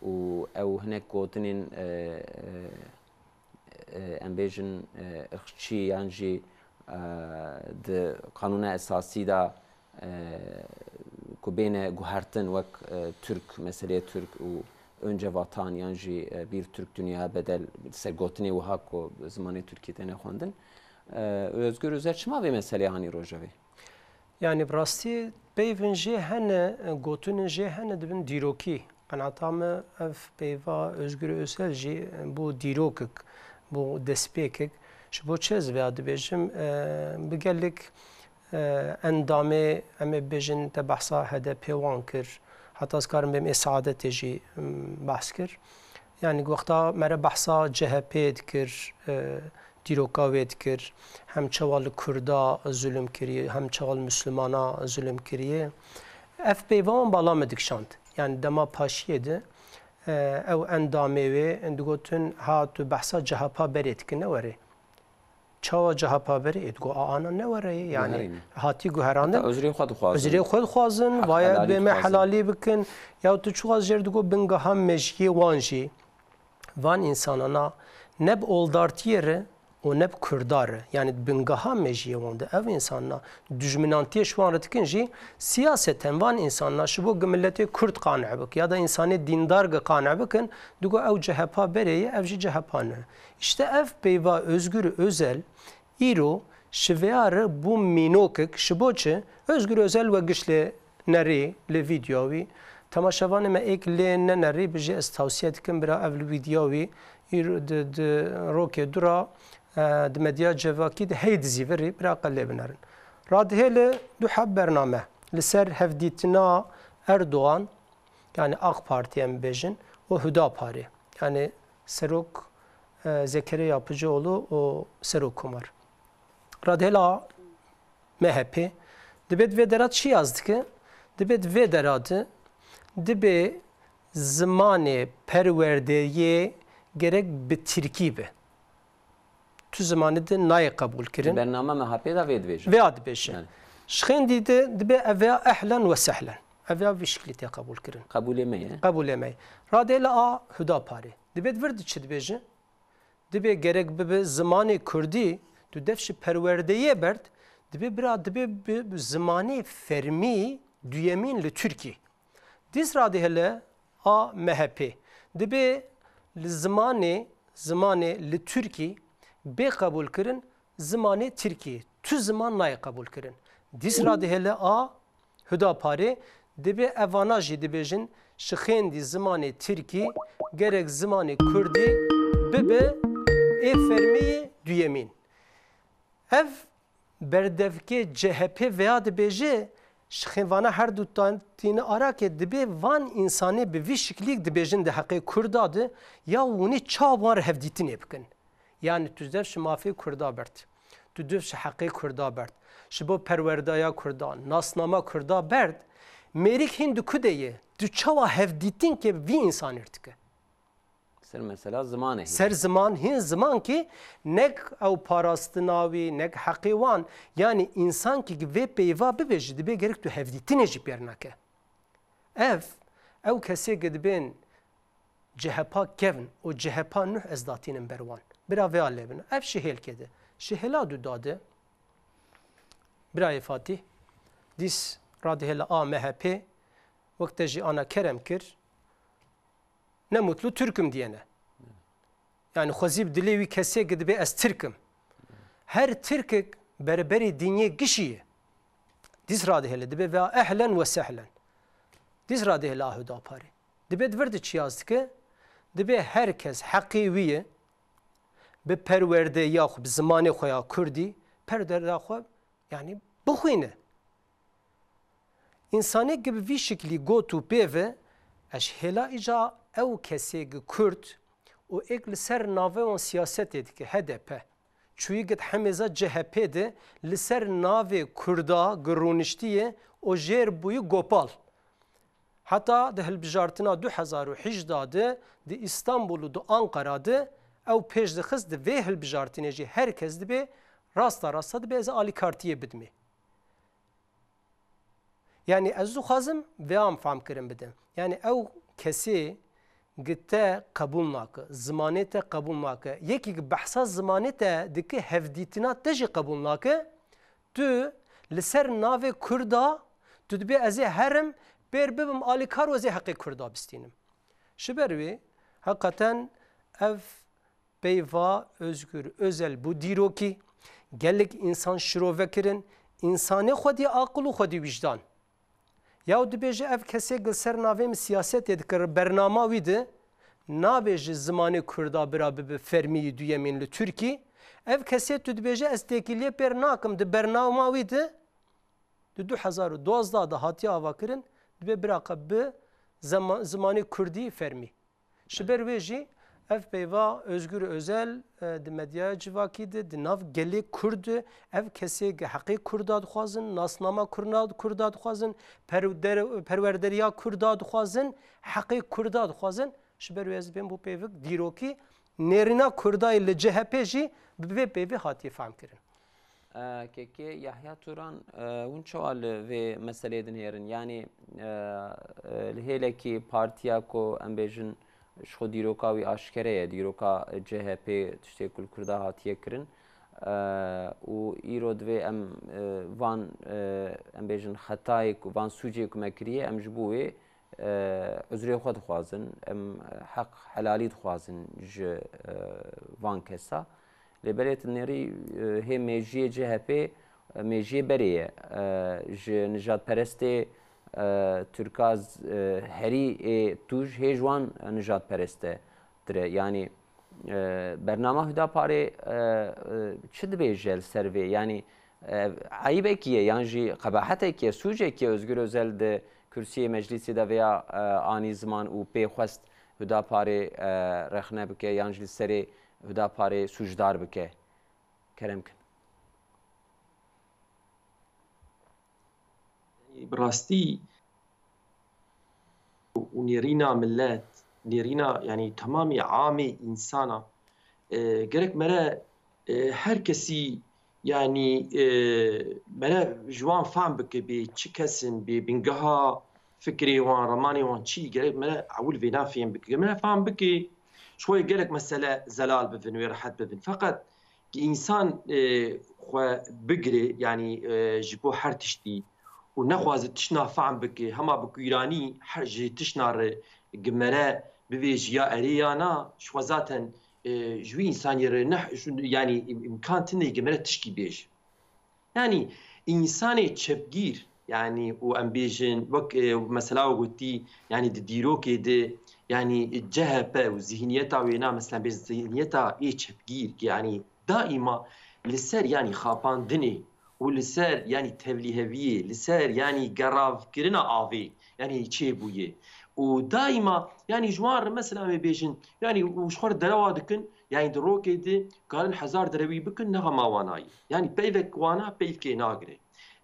û ew hinek gotinên, e, e, e, em bêjin, e, irqçî yan jî, e, di Qanûna Esasî de, e, ku bêne guhertin wek, e, Türk, meseleyê Türk û önce vatan yan jî, e, bir Türk dünyaya bedel, ser gotinê wiha ku zimanê Tirkî têne xwendin. E, Özgür Özel çima vê meseleyê anî rojevê? Yanî bi rastî peyvên jê hene, gotinên jê hene di bin dîrokî. Qenaeta me ev peyva Özgür Özel jî bû dîrokek, bû destpêkek. Ji bo çi ez vêya dibêjim? E, bi gelek, e, endamê, em ê bibêjin te behsa H D P wan kir. Heta ez karim bêm ê Saadetê jî, m, behs kir. Yanî wexta mere behsa C H P dikir, e, dîroka wê dikir, hem çawa li Kurda zulm kiriye, hem çawa li Mislimana zulm kiriye. Ev peyva wan bala me dikişand. Yanî dema paşiyê de, e, ew endamê wê digotin, ha tu behsa C H P berê dikin, ne werê. Çawa C H P berê? Ê digo, a ana ne were ye, yanî Guherîne. Hatî guherandin. Heta özrê xwe dixwazin. Özrê xwe dixwazin, Heq vaya helalî bê me dixwazin. Helalî bikin. Ya tu çiqas jêr digo bingeha mejiyê wan jî. Van însanana ne bi oldartiyê re û ne bi Kurda re, yanî di bingeha mejiyê wan de ev însanana dijminantiyê ji wan re dikin jî, siyaseten van însanana ji bo ku miletê Kurd qane bik ya da însanê dîndar gi qane bikin, digo ew C H P berê ye, ev jî C H P ne. Îşte ev peyva Özgür Özel îro ji vêya re bû mînokek, ji bo çi? Özgür Özel we giş lê nerî li vîdyoya wî. Temaşevanê me êk lê nenerî, bi jê ez tawsiye dikim, bira ev li vîdyoya wî îro di, di rokê dû ra, e, di medya civakî de hey dizîvirî, bira qe lê binerin. Radihêle du heb bername li ser hevdîtina Erdogan, yanî AK Partî em bêjin, û Hudaparê. Yanî Serok, e, Zekeriya Yapıcıoğlu û Serok Komar. Radihêla M H P, dibê di vê dera çi yaz dike? Dibê di vê dera de, dibê zimanê perwerdeyê gerek bi tirkî be. Tu zimanê de nayê qebûl kirin. Bername M H P de vê dibêje. Vê a dibêje. Yani. Ji xêndî de dibê ev ya ehlen we sehlen. Ev ya vî şiklî tê qebûl kirin. Qebûlê me ye. Qebûlê me ye. Radihêla a Hudaparê. Dibê di vir de çi dibêje? Dibê gerek bibe zimanê kurdî, tu def ji perwerdeyê berd, dibê bira, dibê bi zimanê fermî duyemîn li Tirkî. Dîs radihêle a M H P. Dibê li zimanê, zimanê li Tirkî bê qebûl kirin, zimanê Tirkî. Tu ziman nayê qebûl kirin. Dîs radihêle a Hudaparê, dibê evana jî dibêjin, ji xêndî zimanê tirkî gerek zimanê kurdî bibe ê fermî yê duyemîn. Ev berdevkê C H P veya dibêje, ji xêvana her du tane tîne arakê dibê van însanê bi vî şiklîk dibêjin di heqê kurda de ya hûnî çawa wan re hevdîtinê bikin. Yanî tu def ji mafê kurda berd. Tu def ji heqê kurda berd. Ji bo perwerdeya kurda, nasnama kurda berd. Mêrik hîn di ku de ye? Tu çawa hevdîtinkê vî însanê dike? Ser mesela zimanê hîn. Ser ziman hîn ziman ki nek ew parastina wî, nek heqê wan. Yanî însan ki vê peyva bibêje, dibê gerek tu hevdîtinê jî pêr neke. Ev, ew kesê ki dibên C H P kevn û C H P nuh ez datînim ber wan. Bira vêya lê bin. Ev şihêlkê de. Şihêla du da de. Birayê Fatîh. Dîs radihêle a M H P. Wek te jî ana kerem kir. Ne mutlu Türk'üm diyene. Yani xwezî bi dilê wî kesê ki dibê ez Tirk im. Her Tirkek berberê dinyê gişî ye. Dîs radihêle dibê vêya ehlen we sehlen. Dîs radihêle a Hudaparê. Dibê di vir de çi yaz dike? Dibê her kes heqê wî ye bi perwerdeya xwe, bi zimanê xwe ya kurdî, perwerdeya xwe, yanî bixwîne. Însanê gi bi vî şiklî got û pê ve, ez hêla îca ew kesê gi Kurd û êk li ser navê wan siyasetê dike, H D P, çûyî gi di hemêza C H P de li ser navê Kurda gi rûniştiyê û jêr bûyî gopal. Heta di hilbijartina du hezar û hejda de di Îstanbul û di Ankara de ew pêş dixist, di vê hilbijartinê jî her kes dibê rasta rasta dibê ez ê alîkartiyê bidimê. Yanî ez dixwazim vê an fam kirin bidim. Yanî ew kesê gi te qebûl nake, zimanê te qebûl nake. Yekî gi behsa zimanê te dike, hevdîtina te jî qebûl nake. Tu li ser navê Kurda, tu dibê ez ê herim, pêr bibim alîkar û ez ê heqê Kurda bistînim. Ji ber wê, heqeten ev peyva Özgür Özel bû dîrokî, gelek însan şirove kirin, însanê xwedî aqil û xwedî wijdan. Yaw dibêje ev kesê li ser navê min siyasetê dikir, bernama wî de nabêje zimanê Kurda bira bibe fermî yî duyemîn li Tirkî. Ev kesê tu dibêje ez têkiliyê pêr nakim, di bernama wî de di du hezar û duwazdeh de hatiye avakirin, dibê bira qe bi zema-, zimanê Kurdî fermî. Ji ber wê jî ev peyva Özgür Özel, e, di medyaya civakî de, di nav gelê Kurd de, ev kesê gi heqê Kurda dixwazin, nasnama Kurna-, Kurda dixwazin, perwder-, perwerderiya Kurda dixwazin, heqê Kurda dixwazin. Ji ber wê ez dibêm bo peyvik dîrokî nêrîna Kurdayê li C H P jî bi vê peyvê hatiye fehmkirin. E, kekê Yahya Turan, e, hûn çawa li vê meseleyê dinêrin? Yanî, e, e, li hêlekî partiya ku em bêjin ji xwe dîroka wî aşkere ye, dîroka C H P, tiştê ku li Kurda hatiye kirin, e, û îro divê em, e, van, e, em bêjin xetayê ku, van sûcê ku me kiriye, em ji bo wê e, uzrê xwe dixwazin, em heq helalî dixwazin ji, e, van kesa. Lê belê tu nêrî, e, hê mêjiyê C H P, e, mêjiyê berê ye. E, ji nijadperestê, e, Tirka z-, e, herî ê tûj hê ji wan nijadpereste tire. Yanî, e, bernama Hudaparê, e, e, çi dibêje li ser vê? Yanî, e, eyîbekî ye yan jî qebahetekî ye, sûcekî ye Ozgur Özel di kursiyê meclîsê de vêya, e, anî ziman û pê xwest Hudaparê, e, rexne bike yan jî li serê Hudaparê sûcdar bike? Kerem kin. Bi rastî û nêrîna milet, nêrîna, yanî temamî amê însana, e, gerek mere, e, her kesî, yanî, e, mere ji wan fam bike bê çi kes in, bê bingeha fikrê wan, remanê wan çi, gerek mere ewil vêna fêm bike. Mere fam bike, ji xwe gelek mesele zelal bibin, wê rehet bibin. Feqet ki însan, e, xwe bigire, yanî, e, ji bo her tiştî û nexwaze tiştna fehm bike, hema bi kûranî her, ji tiştna re gi mere bivêjî ya erê ya na, ji xwe zaten, e, ji wî însanî re ne, ji, yanî im-, îmkan tune gi mere tişkî bêje. Yanî însanê çepgîr, yanî û em bêjin wek, e, mesela we gotî, yanî di dîrokê de, yanî C H P û zihniyeta wêna, mesela bêjin zihniyeta ê çepgîr, yanî daîma li ser, yanî xapandinê û li ser, yanî tevlîheviyê, li ser, yanî geravkirina avê, yanî çêbûye. Û daîma, yanî ji wan re mesela em ê bêjin, yanî û ji xwe re derewa dikin, yanî di rokê de karin hezar derewî bikin, ne xema wana ye. Yanî peyvek wana peyvkê nagire.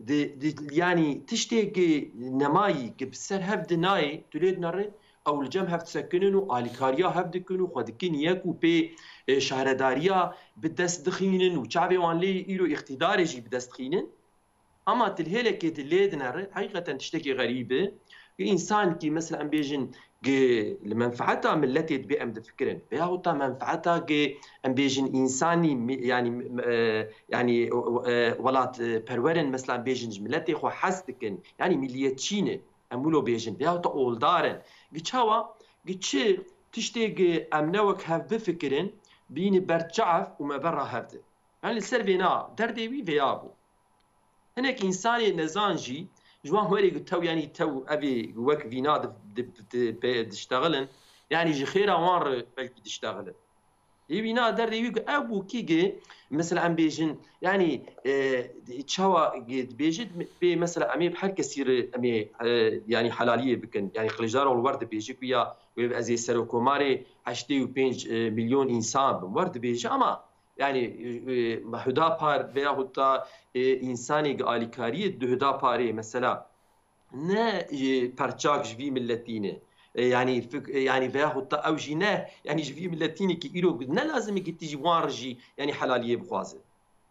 Di, di, yanî tiştê ki nemayî ki bi ser hev de nayê, tu lê dinere, ew li cem hev disekinin û alîkariya hev dikin û xwe dikin yek û pê, e, şaredariya bi dest dixînin û çavê wan lê îro îqtîdarê jî bi dest dixînin. Ama tu li hêlekê de lê dinere, heqîqeten tiştekî xerîb e. Însankî, mesela, em bêjin, gi-, li menfeeta milletê dibê em difikirin. Veyahût ta menfeeta gi-, em bêjin, însanî mi-, yanî, mi-, e, yanî, e, welat, e, perwer in, mesela, em bêjin, ji milletê xwe hez dikin, yanî milliyetçî ne, em wilo bêjin, veyahût ta oldar in. Gi çawa? Gi çi tiştê gi em ne wek hev bifikirin, bîne ber çav û me berra hev de. Yanî li ser vêna derdê wî vêya bû. Hinek însanê nezan jî ji wan werê ku tew, yanî tew evê wek vîna di, di, di, pe-, diştexilin, yanî ji xêra wan re belkî diştexilin. Ê wîna derdê wî ku ew bûkî gi, mesela em bêjin, yanî, e, çawa gi dibêjit, bê mesela em ê bi her kesî re em ê, e, yanî helaliyê bikin. Yanî Kiliçdaroglu wer dibêje ku ya wê ez ê serokomarê heştê û pênc milyon însan bim. Wer dibêje ama yanî, e, e, Hudapar veyahut da, e, însanê gi alîkariyê di Hudaparê mesela ne, e, perçak ji vî miletî ne. E, yanî fik-, e, yanî veyahut da ew jî ne, yanî ji vî miletî ne ki îro ne lazim e ki tî ji wan re jî yanî helaliyê bixwaze.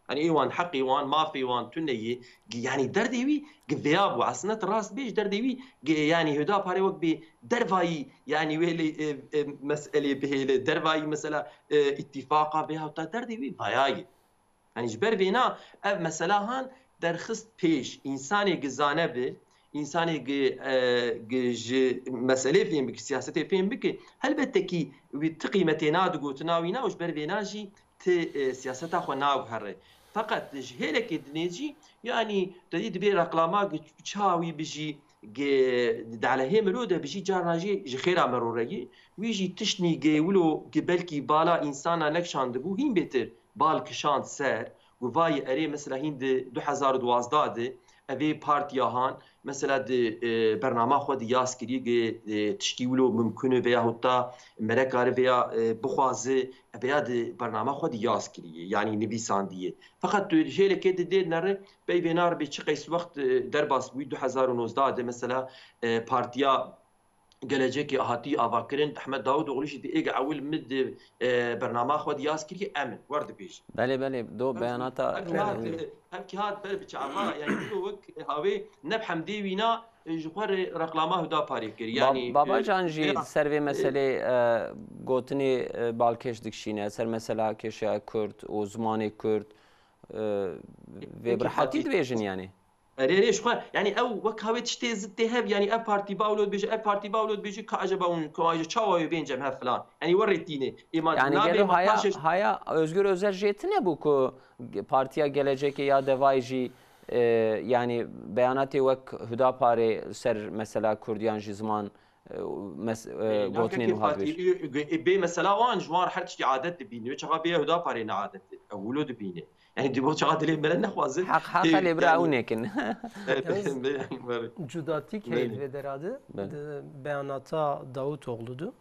Yanî ê wan heqê wan, mafê wan tune ye. Gi-, yanî derdê wî gi vêya bû. Aslında tu rast bêj derdê wî gi-, yanî Hüdaparê wek bê dervayî yanî wê lê, e, e, meselê bihêle. Dervayî mesela, e, îtîfaqa veyahut da derdê wî vaya ye. Yanî ji ber vêna ev mesela han derxist pêş, însanê gi zane bi, însanê gi, e, gi ji meselê fêm bike, siyasetê fêm bike, helbette kî wî ti qîmetê nade gotina wî na û ji ber vêna jî ti, e, siyaseta xwe naguhere. Feqet ji hêlekê dinê jî, yanî te dî dibê reklama gi çawa wî bijî, gi dalehê miro de bijî, carna jî ji xêra meroreyî. Wî jî tiştnî gi wilo gi belkî bala însana nekişandibû, hîn bêtir bal kişand ser. Gu vayî erê mesela hîn di du hezar û duwazdeh de evê partiya han, mesela di, e, bernama xwe di yaz kirî gi, e, tiştî wilo mimkun e veyahut da mere kare veya, e, bixwaze, e, veya di bernama xwe di yaz kirî, yanî nivîsandiye. Feqet tu hêlekê di dê nere, pey vê nar bê çi qeys wext, e, derbas bûyî du hezar û nozdeh de mesela, e, partiya Gelecekê hatî avakirin, Ehmed Davutoğlu jî di êg ewil min di, e, bernama xwe di yaz kiriye, em in, wer dibêjin. Belê, belê, do beyanata, Hem ki hat, e, hem ki hat ber bi çava, yani wilo wek hawê ne bi hemdê wîna, e, ji xwe re reklama Hudaparê kir. Ba-, Yani, e, Babacan jî vêra, ser vê e, meselê, e, gotinê, e, balkêş dikişîne, ser mesela kêşeya Kurd û zimanê Kurd, e, vê Peki, bi rehetî hatî. Dibêjin yani. Erê, erê, ji xwe, yanî ew wek hawê tiştê zid tê hev, yanî ev partî ba wilo dibêje, ev partî ba wilo dibêje, ka eceba hûn, ka eceba çawa wê bên cem hev filan. Yanî we rê tîne. Ê ma Yani nabê gelo ma haya, paşê haya Özgür Özel jê tine bû ku Partiya Gelecekê ya Devayê jî, e, yani beyanatê wek Hudaparê ser mesela Kurdiyan jî ziman, e, mes-, e, Ê, gotinên nakekê wiha partî, dibêje. Ê, ê, bê mesela wan ji wan her tiştî adet dibîne. Wê çaxa bê Hudaparê ne adet e. Ew wilo dibîne. Yani, di bo çaxa dilê me re nexwaze. Heq, heq Tê-, e lê bira yani, ew nekin. Evet, Yalnız bê-, bê-, cudatîk heye Belê. Di vê dera de, Belê. Di beyanata Davutoğlu de.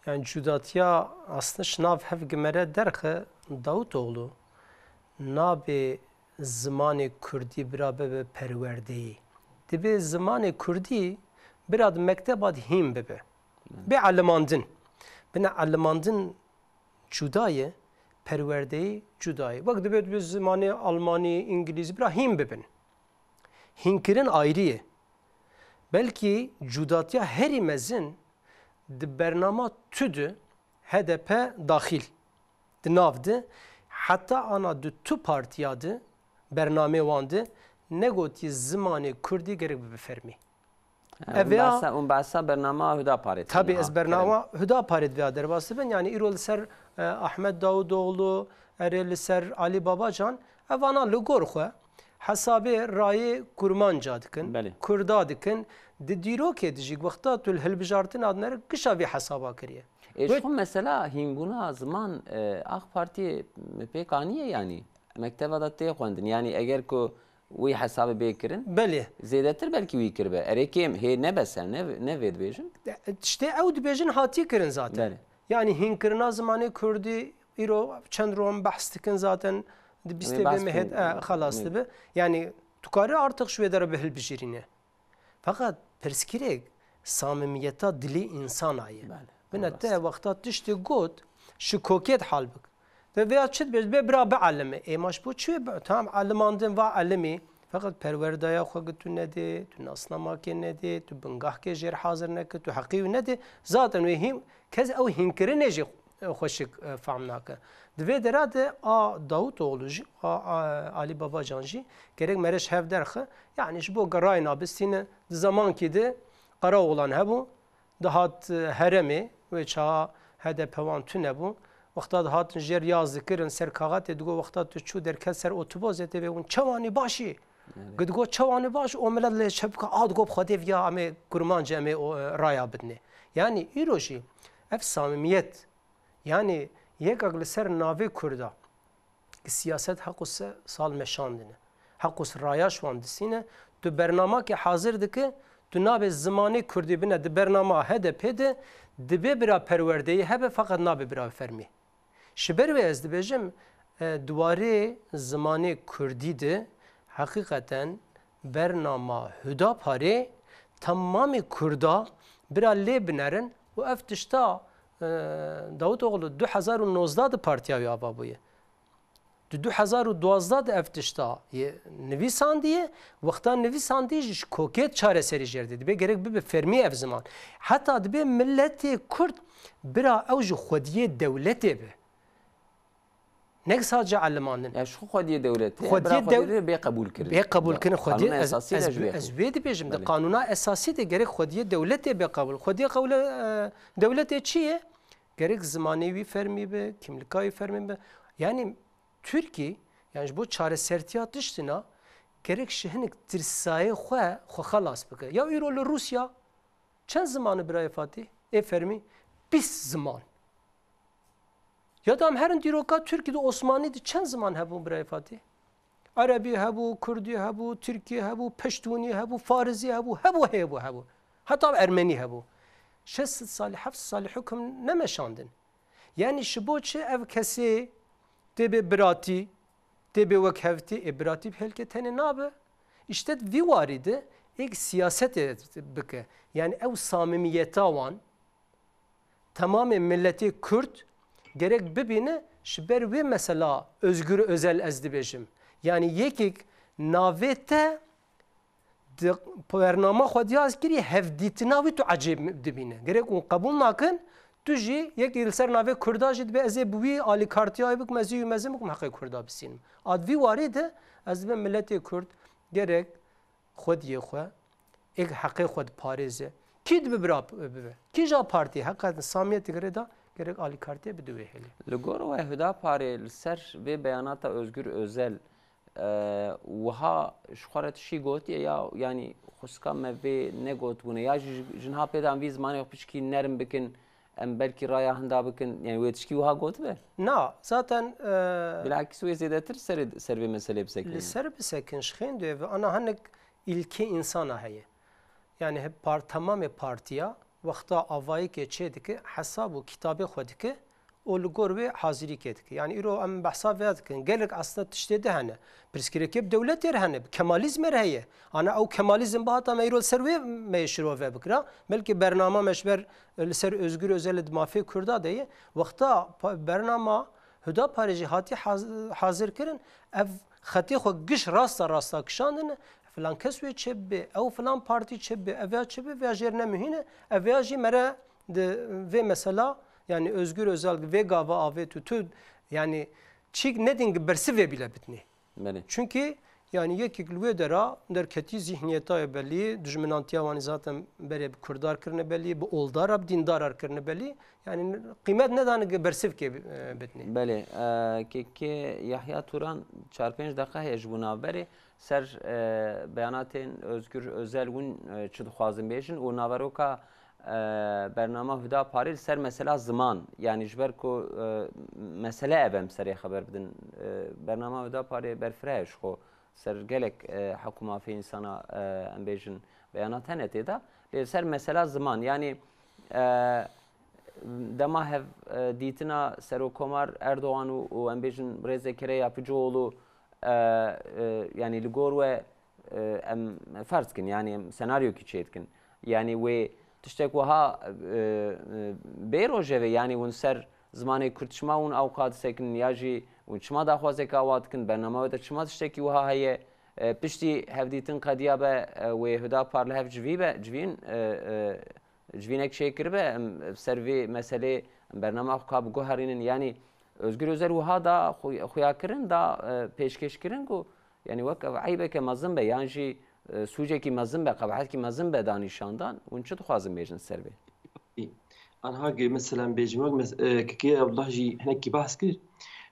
Yani, cudatiya aslında şinav hev gimere derxe Davutoğlu. Nabê zimanê Kurdî bira bibe perwerdeyî. Dibê zimanê Kurdî bira di mekteba de hîn bibe. Belê. Bê elimandin. Bine elimandin cuda ye, perwerdeyî cuda ye. Wek dibe, dibe zimanê Almanî, Îngilîzî bira hîn bibin. Hînkirin ayrî ye. Belkî cudatiya herî mezin di bernama tu de H D P daxîl, di nav de, heta ana di tu partiya de, bernamê wan de, negotî zimanê Kurdî gerek bibe fermî. Ha, Ev hûn ya behsa, hûn behsa bernama Hudaparê dikin, Tabii, ha, ez bernama kerem. Hudaparê divêya derbas dibin. Yani îro li ser, e, Ahmet Davutoğlu, erê li ser Ali Babacan, evana li gor xwe hesabê rayê Kurmanca dikin, Belê. Kurda dikin. Di dîrokê de jî wexta tu li hilbijartina dinere gişa vî hesaba kiriye. Ê, ji Wê xwe mesela hînbûna ziman, e, AK Partiyê pêk aniye yani? Mekteva de tê xwendin. Yani eger ku wî hesabê bê kirin, Belê. Zêdetir belkî wî kiribe. Erê kêm, hê ne bes e, ne, ne vê dibêjin? Tiştê ew dibêjin hatî kirin zaten. Belê. Yani hînkirina zimanê Kurdî îro çend ron behs dikin zaten, di Em ê bîstê vê behs mehê bikin. De, e, xelas Em ê dibe. Yani tu karî artık ji wê dera bi hilbijêrîne. Feqet pirsgirêk samimiyeta dilê însana ye. Belê, Bine rast. Te wexta tiştê got, ji kokê dihal bik. Te vêya çi dibêj, bê bira bielime. Ê ma ji bo çi wê bi-, tamam, elimandin va elimî. Feqet perwerdeya xwe gi tu nedê, tu nasnamakê nedê, tu bingahkê jêr hazir neke, tu heqî wî nedê. Zaten wê hîn, kes ew hînkirinê jî xweşik, e, fehm nake. Di vê dera de a Davutoğlu jî, a, a, Ali Babacan jî gerek mere ji hev derxe. Yani ji bo gerayên abistîne di zemankî de Qaraoğlan hebû, dihat, e, heremê, wê çaxa H D P wan tune bû. Wexta dihatin jêr yaz dikirin ser kaxetê, digot wexta tu çû derket ser otobosê tê vê hûn çewanî baş î. Evet. Gi digot çewanî baş, o milet lê çepka a digot bi Xwedê viya em ê kurmancê em ê o, e, raya bidinê. Yani îro jî ev samimiyet, yani Yekek li ser navê Kurda, siyaset heqû se sal meşandine. Heqû raya ji wan disîne. Tu bernamakê hazir dike, tu nabê zimanê Kurdî bine di bernama H D P de, dibê bira perwerdeyî hebe, feqet nabe bira fermî. Ji ber wê ez dibêjim, e, di warê zimanê Kurdî de heqîqeten bernama Hudaparê temamê Kurda bira lê binerin û ev tişta, e, Davutoglu du hezar û nozdeh di partiya wî ava bûye. Di du hezar û duwazdeh de ev tişta yê nivîsandiye, wexta nivîsandî jî ji kokê çareserî jêr dê. Dibê gerek bibe fermî ev ziman. Heta dibê miletê Kurd bira ew ji xwediyê dewletê be. Nek sadece elimandin. Ya ji xwe xwediyê dewletê, Xwediyê bira xwediyê dew-, de bê qebûl kirin. Bê qebûl kirin xwediyê, Qanûna ez, esasî ez, de ji bê ez xwe. Wê dibêjim, di Belê. Qanûna esasî de gerek xwediyê dewletê bê qebûl. Xwediyê qewle, e, dewletê çi ye? Gerek zimanê wî fermî be, kimlika wî fermî be. Yani Tirkî, yani ji bo çaresertiya tiştina gerek ji hinek tirsayê xwe, xwe xelas bike. Ya îro li Rûsya çend ziman e birayê Fatî? Ê fermî bîst ziman. Ya da em herin dîroka Tirkî de Osmanî de çend ziman hebûn birayê Fatî? Erebî hebû, Kurdî hebû, Tirkî hebû, Peştûnî hebû, Farizî hebû, hebû, hebû, hebû. Heta Ermenî hebû. Şeş sed salî, heft sed salî hukm nemeşandin. Yani ji bo çi ev kesê tê bê biratî, tê bê wekhevtî, ê biratî bi hêlkê tenê nabe. Îşte di vî warî de êk siyasetê bike. Yani ew samimiyeta wan, temamê miletê Kurd gerek bibîne, ji ber wê mesela Özgür Özel ez dibêjim. Yani yekek navê te di bernama xwe diyaz kirî, hevdîtina wî tu ecêb dibîne. Gerek hûn qebûl nakin, tu jî yekî li ser navê Kurda jî dibe ez ê bi wî alîkartiyayê bikim, ez ê wî mezin bikim, heqê Kurda bisînim. A di vî warî de ez dibêm miletê Kurd gerek xwediyê xwe, êk heqê xwe diparêze. Kî dibe bira bibe? Kîja partî heqet samiyetê girê da, gerek alîkartiyê bide wê hêlê. Li gor we Hudaparê li ser vê beyanata Özgür Özel, e, wiha ji xwe re tişî gotiye ya, yanî xwesika me vê negotibûne ya jî ji, ji niha pê de em vî zimanê xwe piçkî nerm bikin, em belkî raya hinda bikin, yani wê tişkî wiha gotibe? Na, zaten, e, Bilakis wê zêdetir serê, ser vê meselê bisekin. Li ser bisekin, ji xêndê ve ana hinek îlkê însana heye. Yani hep par-, temamê partiya wexta avayekê çê dike, hesab û kitabê xwe dike û li gor wê hazirîkê dike. Yani îro em behsa vê dikin. Gelek aslında tiştê de hene. Pirsgirêkê bi dewletê re hene, bi kemalizmê re heye. Ana ew kemalizm bihata me îro li ser wê me yê şirove bikira. Belkî bernama me ji ber, e, li ser Özgür Özelê di mafê Kurda de ye. Wexta pa-, bernama Hudaparê jî hatî haz-, hazir kirin. Ev xetê xwe giş rasta rasta kişandin. Filan kes wê çê bibe, ew filan partî çê bibe, ev ya çê bibe, vêya jêr nemihîne. Ev ya jî mere di vê mesela, yani Özgür Özel vê gava avêt û tu, yani çîk nedin ki bersivê bîle bitnî. Belê. Çünkü yani yekek li wê dera derketî zihniyeta ye belî, dijminantiya wan zaten berê bi kurdar kirine belî, bi oldara, bi dîndara kirine belî. Yani qîmet nedane ki bersivkê, e, bitnî. Belê, e, kekê Yahya Turan çar pênc deqa heye ji bo navberê. Ser, e, beyanatên Özgür Özel hûn, e, çi dixwazin bêjin û naveroka, e, bernama Huda Parê li ser mesela ziman, yani ji ber ku, e, mesele ev em serê xeber bidin. E, bernama Huda Parê berfireh e ji xwe ser gelek, e, heqû mafê însana, e, em bêjin beyanat hene tê de. Lê li ser mesela ziman, yani, e, dema hev, e, dîtina Serokkomar Erdogan û, û em bêjin Rêzekere Yapıcıoğlu, e, e, yani li gor we, e, em ferz kin, yani em senaryokî çêdikin. Yani wê tiştek wiha, e, e, bê rojevê, yani hûn ser zimanê Kurd çima hûn ewqa disekinin ya jî hûn çima daxwazeke awa dikin, bernama we de çima tiştekî wiha heye? E, piştî hevdîtin qediya be, e, wê Huda Par li hev civî be, civîn, e, e, civînek çêkiribe, em ser vê meselê em bernama xwe ka biguherînin. Yanî Özgür Özel wiha da xu-, xuyakirin da, e, pêşkêşkirin ku, yanî wek ev eybeke mezin be, yan jî, e, sûcekî mezin be, qebahetkî mezin be da nîşandan, hûn çi dixwazin bêjin ser vê? Anha ki mesela em bêjin wek mes-, e, Kekê Abdullah jî hinekî behs kir,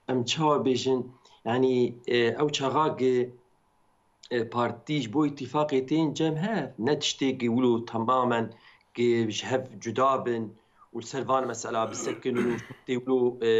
em çawa bêjin, yanî, e, ew çaxa ki e, partî ji bo îtîfaqê tên cem hev, ne tiştê ki wilo temamen ki ji hev cuda bin û li ser van mesela bisekinin û tê wilo, e,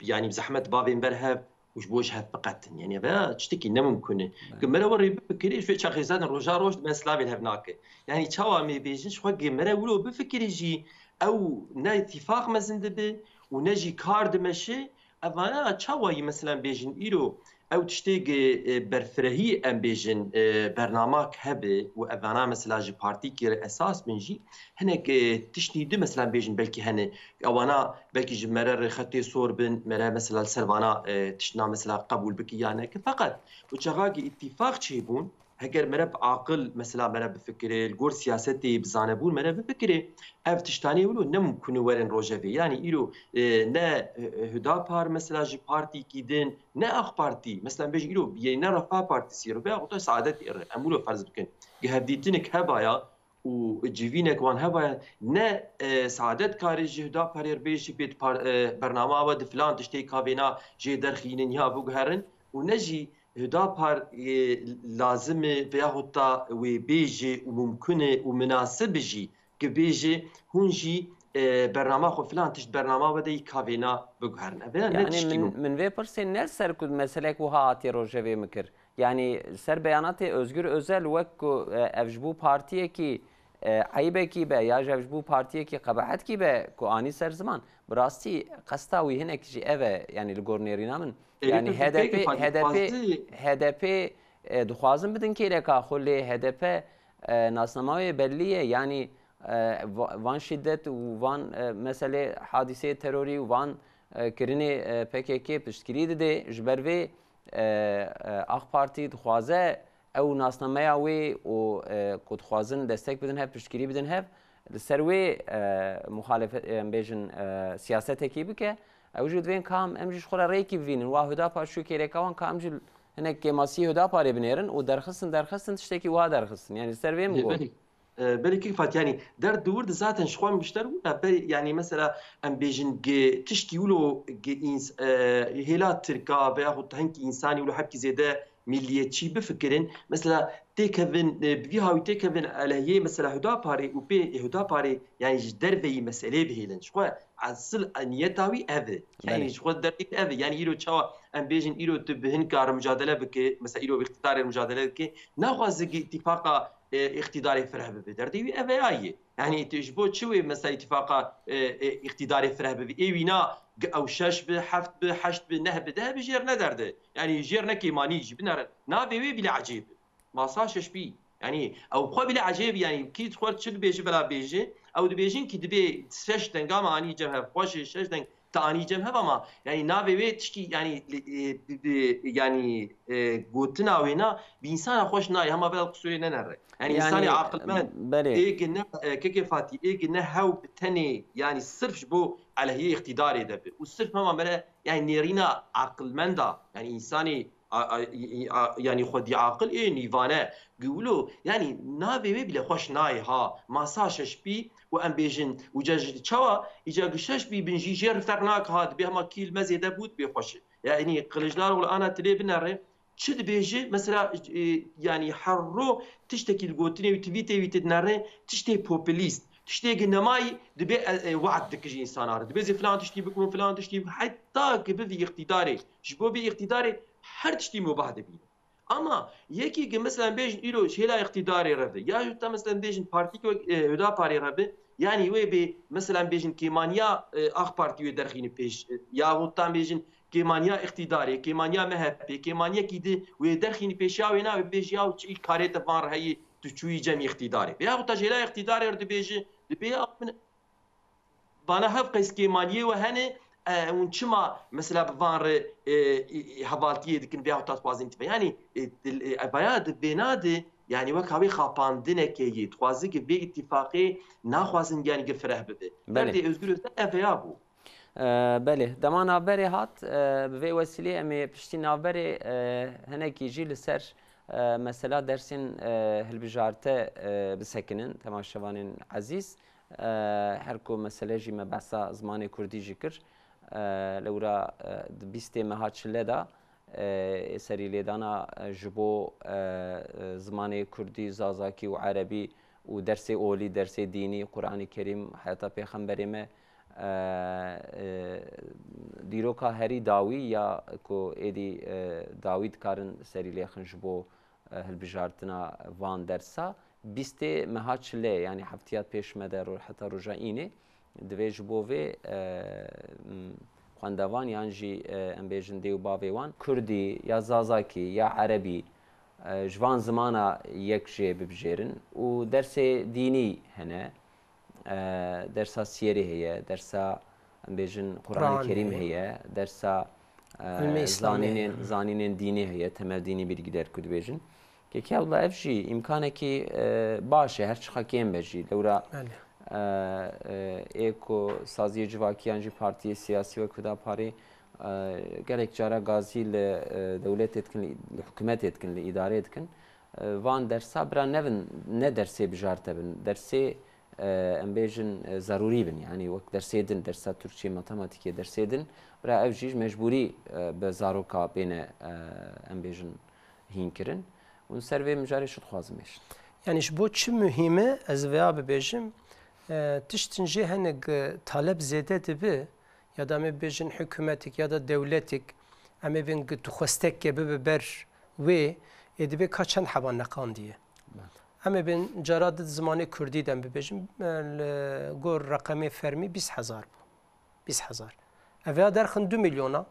yanî bi zehmet bavên ber hev û ji bo ji hev biqetin. Yanî ev tiştekî nemimkun e. Belê. Ku mere we rê bifikirî, ji vê çaxê zaten roja roj di me silavê li hev nake. Yanî çawa em ê bêjin, ji xwe ku mere wilo bifikirî jî ew ne îtîfaq mezin dibe û ne jî kar dimeşe, evana çawa yî mesela bêjin îro ew tiştê ku, e, berfirehî em bêjin, e, bernamak hebe û evana mesela ji partîkê re esas bin jî hinek, e, tiştî di mesela bêjin belkî hene. Ewana belkî ji mere re xetê sor bin, mere mesela li ser vana, e, tiştna mesela qebûl bike ya neke. Feqet û çaxa ku îtîfaq çêbûn, heger mere bi aqil mesela mere bifikire, li gor siyasetê bi zanebûn mere bifikire, ev tiştanê wilo ne mimkun e werin rojevê. Yanî îro, e, ne, e, Hudapar mesela ji partîkî din, ne AK Partî, mesela bêjin îro yê ne Refah Partisi re veya xwe Saadetê re, em wilo ferz bikin. Ge hevdîtinik hebaya û civînek wan hebaya, ne, e, Saadet kare ji Hudaparê re bêjî pê di par-, e, bernama we di filan tiştê kavêna jê derxînin ya biguherin û ne jî Hudapar, e, lazim e veyahut da wê bêje û mumkin e û minasib e jî ku bêje hûn jî, e, bernama xwe filan tişt bernama we de yî kavêna biguherin. Ev ne Yanî tiştî min, min vê pirsê ne li ser ku meselek wiha hatiye rojevê min kir. Yanî ser beyanatê Özgür Özel wek ku, e, ev ji bo partiyekî, e, eyibekî be ya ji ev ji bo partiyekî qebehetkî be ku anî ser ziman, bi rastî qesta wî hinek jî ev e, yanî li gor nêrîna min. Ê, Yanî peki, HDP, peki, Fatih, HDP, fazil. HDP, e, dixwazin bidin kêleka xwe lê HDP, e, nasnama wê bellî ye. Yanî, e, va-, van şîdet û van, e, meselê hadîseyê terorî û van, e, kirinê, e, PKK piştgirî dide. Ji ber vê, e, e, AK Partî dixwaze ew nasnameya wê û, e, ku dixwazin destek bidin hev, piştgirî bidin hev, li ser wê, e, muxalefet, em bêjin, e, siyasetekî bike. Ew jî divên ka em, em jî ji xwe re rêkî bivînin. Wa Hudapar çû kêleka wan ka em jî hinek kêmasiyê Hudaparê binêrin û derxistin, derxistin, tiştekî wiha derxistin. Yanî li ser vê min got. Belê, e, belê kek Fatih, yanî der di wir de zaten ji xwe em gişter wina, be-, yanî mesela em bêjin ge tiştî wilo ge îns-, e, hêla Tirka veyahut hinkî însanî wilo hepkî zêde milliyetçî bifikirin. Mesela têkevin, e, bi vî hawî têkevin aleyhê mesela Hudaparê û pê Hudaparê, yanî ji derveyî meselê bihêlin. Ji xwe esil niyeta wî ev e. Yanî Belê. ji xwe derveyî ev e. Yanî îro çawa em bêjin îro tu bi hin kar mucadele bike, mesela îro bi îqtidarê mucadele dike, naxwaze ki îtîfaqa, e, îqtidarê fireh bibe. Derdê wî ev e ya yê. Yanî tu ji bo çi wê mesela îtîfaqa, e, e, îqtidarê fireh bibe? Ê wîna gi ew şeş bi, heft bi, heşt bi, neh bi, deh bi jêr ne derde. Yanî jêr ne kêmanî jî binere. Navê wê bile ecêb. Masa şeş bî. Yanî ew xwe bile ecêb, yanî kî xwe çi dibêje bela bêje. Ew dibêjin ki dibê şeş denga me anî cem hev. Xweş e şeş deng te anî cem hev ama yanî navê wê tişkî yanî, e, bi, bi, yanî, e, gotina wê na bi însana xweş nayê hema bela qisûrê nenere. Yanî Yanî, însanê aqilmend belê. ê gi ne, e, kekê Fatî, ê gi ne hew bi tenê yanî sirf ji bo elehiyê îqtîdarê de bi. Û sirf hema mere yanî nêrîna aqilmenda, yanî însanê a, a, i, i, a, yanî xwedî aqil ê nîvane, giwilo, yanî navê wê bile xweş nayê ha, masa şeşpî û em bêjin, û ca ji çawa, îca gi şeşpî bin jî jêr ferq nake ha, dibê hema kî li me zêde bû, dibê xweş e. Yanî Kiliçdaroglu ana tilê binere, çi dibêje, mesela, e, yanî her ro tiştekî li gotinê wî, tweetê wî tê dinere, tiştê populîst, tiştê gi nemayî dibê, e, e, we'd dike ji însana re. Dibê zê filan tiştî bikim û filan tiştî bikim. Heta ki bivî îqtîdarê, ji bo vî îqtîdarê her tiştî mubah dibîne. Ama yekî ki mesela bêjin îro ji hêla îqtîdarê re be, ya jî te mesela bêjin partîk wek, e, Hudaparê re be, yanî wê bê mesela bêjin kêmaniya, e, AK Partî wê derxîne pêş, e, yahut tam bêjin kêmaniya îqtîdarê, kêmaniya M H P, kêmaniyekî di wê derxîne pêşiya wê navê bêjî ya çi karê te van re heyî tu çûyî cem îqtîdarê. Veyahut te ji hêla îqtîdarê re dibêji, dibê ya min Vana hev qeys kêmaniyê we hene, e, hûn çima mesela bi van re, e, e, hevaltiyê dikin veyahut ta dixwazin îtîfa-, yanî, e, dil-, e, evaya di vêna de, yanî wek havê xapandineke yê, dixwaze ki vê îtîfaqê naxwazin yanî ki fireh bibe. Belê. Derdê Özgür Özel eveya bû. E, belê, dema navberê hat, e, bi vê wesîlê em ê piştî navberê, e, hinekî jî li ser, e, mesela dersên, e, hilbijarte, e, bisekinin, temaşevanên ezîz. E, her ku mesele jî me behsa zimanê kurdî jî kir. E, lewra, e, di bîstê meha çile de, e, ê serî lêdana, e, ji bo, e, e, zimanê kurdî, zazakî û erebî û dersê olî, dersê dînî, Quranê Kerîm, heyata Pêxemberê me, E, e, dîroka herî dawî ya ku êdî, e, dawî dikarin serî lêxin ji bo, e, hilbijartina van dersa, bîstê meha çilê, yanî heftiya pêş me de ro-, heta roja înê, divê ji bo vê, e, m, xwendevan yan jî, e, em bêjin dê û bavê wan, kurdî ya zazakî ya erebî, e, ji van zimana yek jê bibijêrin û dersê dînî hene. E, dersa siyerê heye, dersa, em bêjin, Qur'anê Qur'an Kerîm heye. Heye, dersa, e, Ilmê Îslamî zanînên, heye. Zanînên dînî heye, temel dînî bilgiler ku dibêjin. Kekê Abdullah, ev jî îmkanekî, e, baş e, her çiqa kêm be jî. Lewra, Belê. e, e, ê ku saziyê civakî yan jî partiyê siyasî wek Hudaparê, e, gelek cara gazî li, e, dewletê dikin, li, li hikûmetê dikin, li îdareyê dikin. E, van dersa bira nevin, ne dersê bijarte bin, dersê, e, em bêjin, e, zerûrî bin, yanî wek dersê din, dersa Tirkçê, matematîkê, dersê din, bira ev jî ji mecbûrî, e, bi zaroka bêne, e, em bêjin, hînkirin. Û li ser vê mijarê ji dixwazim bêjin. Yanî ji bo çi muhîm e, ez vêya bibêjim, e, tiştin jê hene ku taleb zêde dibe, ya da em ê bibêjin hikûmetik ya da dewletik, em ê bên ku tu xwestekê bibe ber wê, ê dibê ka çend heba neqandiye. Belê. Em ê bên cara di zimanê kurdî de em bibêjin, e, li gor reqemê fermî bîst hezar bû. Bîst hezar. Ev ya derxin du milyona,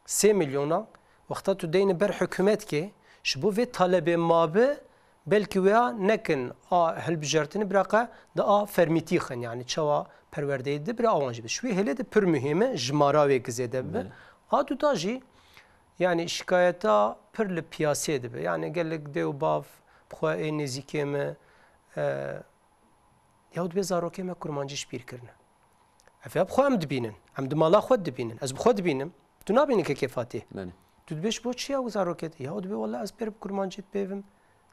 sê milyona, wexta tu deyne ber hikûmetkê, ji bo vê talebê mabe, belkî wêya nekin a hilbijartinê bira qe di a fermîtî xin, yanî çawa perwerdeyê di bira awan jî bi. Ji wî hêlê de pir muhîm e, jimara wê ki zêde bibe. Belê. A duda jî, yanî şikayeta pir li piyasê dibe. Yanî gelek dê û bav bi xwe ê nêzîkê me, e, ya dibê zarokê me kurmancî ji bîr kirine. Ev ya bi xwe em dibînin. Em di mala xwe dibînin. Ez bi xwe dibînim. Tu nabînî kekê Fatî. Belê. Tu dibê ji bo çi ya zarokê te? Ya dibê wele ez pêr bi kurmancî dipêvim.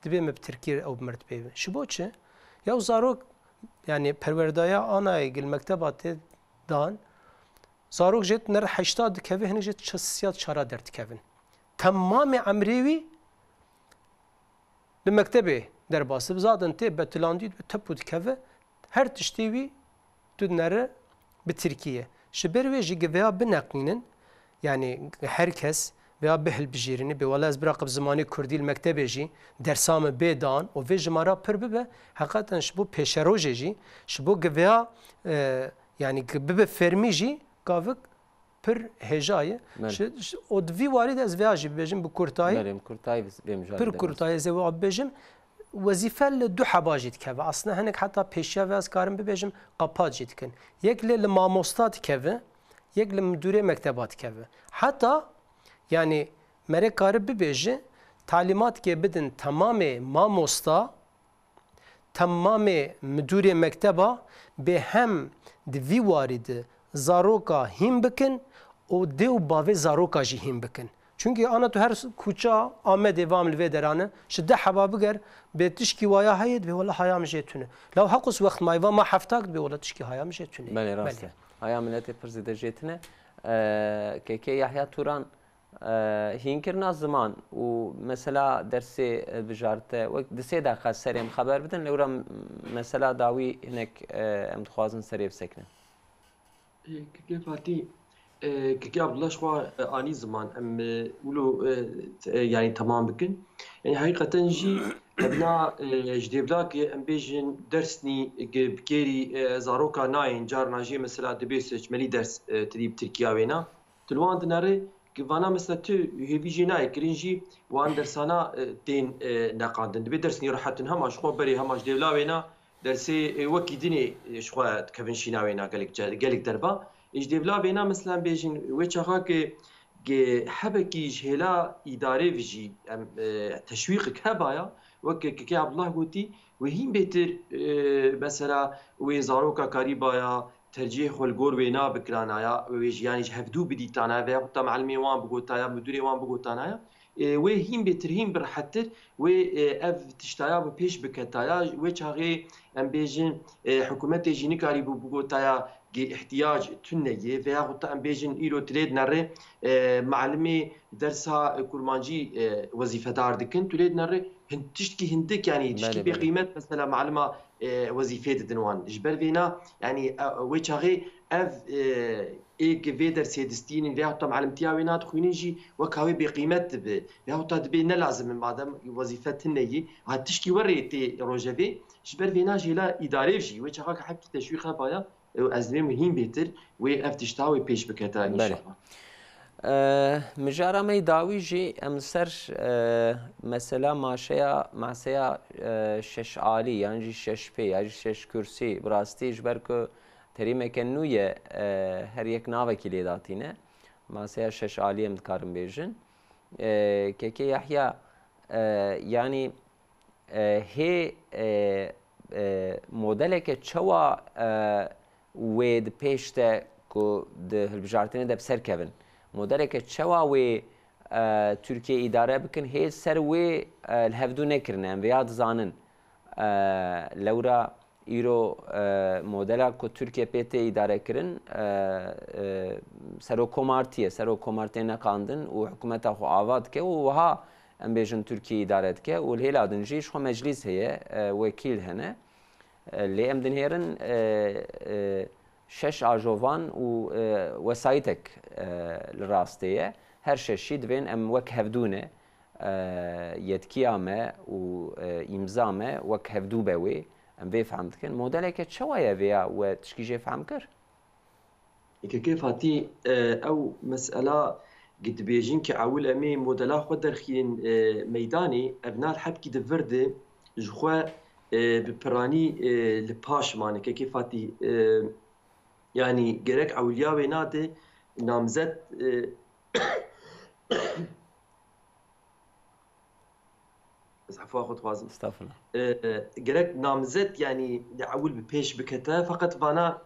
Dibê me bi tirkî ew bi mir dipêvin. Ji bo çi? Ya zarok, yanî perwerdaya anayê gil mekteba tê dan. Zarok jê nere heşta dikeve, hinek jê çi-, siya çara derdikevin. Temamê emrê wî li mektebê derbas dibe, zaten tê betilandî dibe, tep û dikeve, her tiştê wî tu dinere bi tirkî ye. Ji ber wê jî gi vêya bineqînin, yanî her kes vêya bihilbijêrîne, bê wela ez biraqib zimanê kurdî li mektebê jî dersa min bê dan û vê jimara pir bibe, heqeten ji bo pêşerojê jî, ji bo gi vêya, e, yanî gi bibe fermî jî gavik pir hêja ye. Belê. Ji, ji, û di vî warî de ez vêya jî bibêjim bi kurtayî. Belê, bi kurtayî biz vê mijarê Pir de kurtayî ez ê wiha bibêjim. Wezîfe li du heba jî dikeve. Aslında hinek heta pêşiya vê ez karim bibêjim, qepat jî dikin. Yek lê li mamosta dikeve, yek li midûrê mekteba dikeve. Heta, yanî, merê kari bibêje, talîmatkê bidin temamê mamosta, temamê midûrê mekteba bê hem di vî warî de zaroka hîn bikin û dê û bavê zaroka jî hîn bikin. Çunkî ana tu her kuça Amedê vam li vê derane, ji deh heba biger, bê tişkî waya heye, dibê wela haya min jê tune. Law heqûs wext mayva ma heftak dibê wela tişkî haya min jê tune. Belê, rast e. Belê. Haya miletê pir zêde jê tune. Ee, Kekê Yahya Turan, e, hînkirina ziman û mesela dersê, e, bijarte, wek di sê deqa serê em xeber bidin, lewra m-, mesela dawî hinek, e, em dixwazin serê bisekinin. Ê, Kekê Fatî, e, Kekê Abdullah ji xwe, e, anî ziman, em, e, wilo, e, t-, e, yanî temam bikin. Yanî heqîqeten jî evna, e, ji dêvla ke em bêjin dersnî ke bi kêrî, e, zaroka nayên, carna jê mesela dibê seçmelî ders, e, tirî bi Tirkiya wêna. Tu li wan dinere ke vana mesela tu hêvî jê nayê kirin jî wan dersana, e, tên, e, neqandin. Dibê dersnî rehet in hema ji xwe berê hema ji dêvla wêna dersê, e, wekî dinê, e, ji xwe dikevin şîna wêna gelek ce-, gelek derba. E, ji dêvla wêna mesela em bêjin wê çaxa ke, ke hebekî ji hêla îdarê ve jî em, e, teşwîqek hebaya, wek Kekê Abdullah gotî, wê hîn bêtir, e, mesela wê zaroka karîbaya, tercihê xwe li gor wêna bikiranaya, wê jî yanî ji hevdû bidîtanaya veya xwe ta melimê wan bigotaya, mudûrê wan bigotanaya, e, wê hîn bêtir, hîn bi rehettir wê, e, ev tiştaya bi pêş biketaya. Wê çaxê em bêjin, e, hikûmetê jî nikarîbû bigotaya ge îhtiyac tune ye veya xwe ta em bêjin îro tu lê dinere, e, melimê dersa, e, kurmancî, e, wezîfedar dikin, tu lê dinere hin-, tiştkî hindik, yanî tiştkî Belê, belê. bêqîmet mesela melima e, wezîfê didin wan. Ji ber vêna, yanî, e, wê çaxê ev, e, ê ki vê dersê distînin veyahut da melimtiya wê nadixwînin jî weka wê bêqîmet dibe veyahut da dibê ne lazim e madem wezîfe tune yî. Ha, tişkî werê tê rojevê, ji ber vêna jî hêla îdarê jî wê çaxa ke hepkî teşwîq hebaya, e, ez dibêm hîn bêtir wê ev tişta wê pêş biketa Belê. Înşallah. E, mijara me yê dawî jî em li ser, e, mesela maşeya, maseya, e, şeş alî yan jî şeş pê ya jî şeş kursî, bi rastî ji ber ku terîmeke nû ye, e, her yek navekî lê datîne. Maseya şeş alî em dikarin bêjin. E, Kekê Yahya, e, yanî, e, hê, e, e, modeleke çawa, e, wê di pêş de ku di hilbijartinê de bi ser kevin? Modeleke çawa wê, e, Tirkiye îdare bikin? Hê ser wê, e, li hevdû nekirine, em vêya dizanin. E, lewra îro, e, modela ku Tirkiye pê tê îdarekirin, e, e, serokkomartî ye, serokkomartê neqandin û hikûmeta xwe ava dike û wiha em bêjin Tirkiye îdare dike û li hêla din jî ji xwe meclîs heye, e, wekîl hene. E, lê em dinêrin, e, e, şeş ajovan û, e, wesayîtek, e, li rastê ye. Her şeşî divên em wek hevdû ne, e, yetkiya me û, e, îmza me wek hevdû be wê. Em vê fehm dikin. Modeleke çawa ye vêya we tişkî jê fehm kir? Kekê Fatî, e, ew mesela gi dibêjin ki ewil em ê modela xwe derxînin, e, meydanê, ev nal hepkî di vir de ji xwe, e, bi piranî, e, li paş mane. Kekê Fatî, e, yanî gerek ewiliya wê nade namzet, e, Ez efwa xwe dixwazim. Estağfurullah. E, e, gerek namzet, yanî, di ewil bi pêş bikete, feqet vana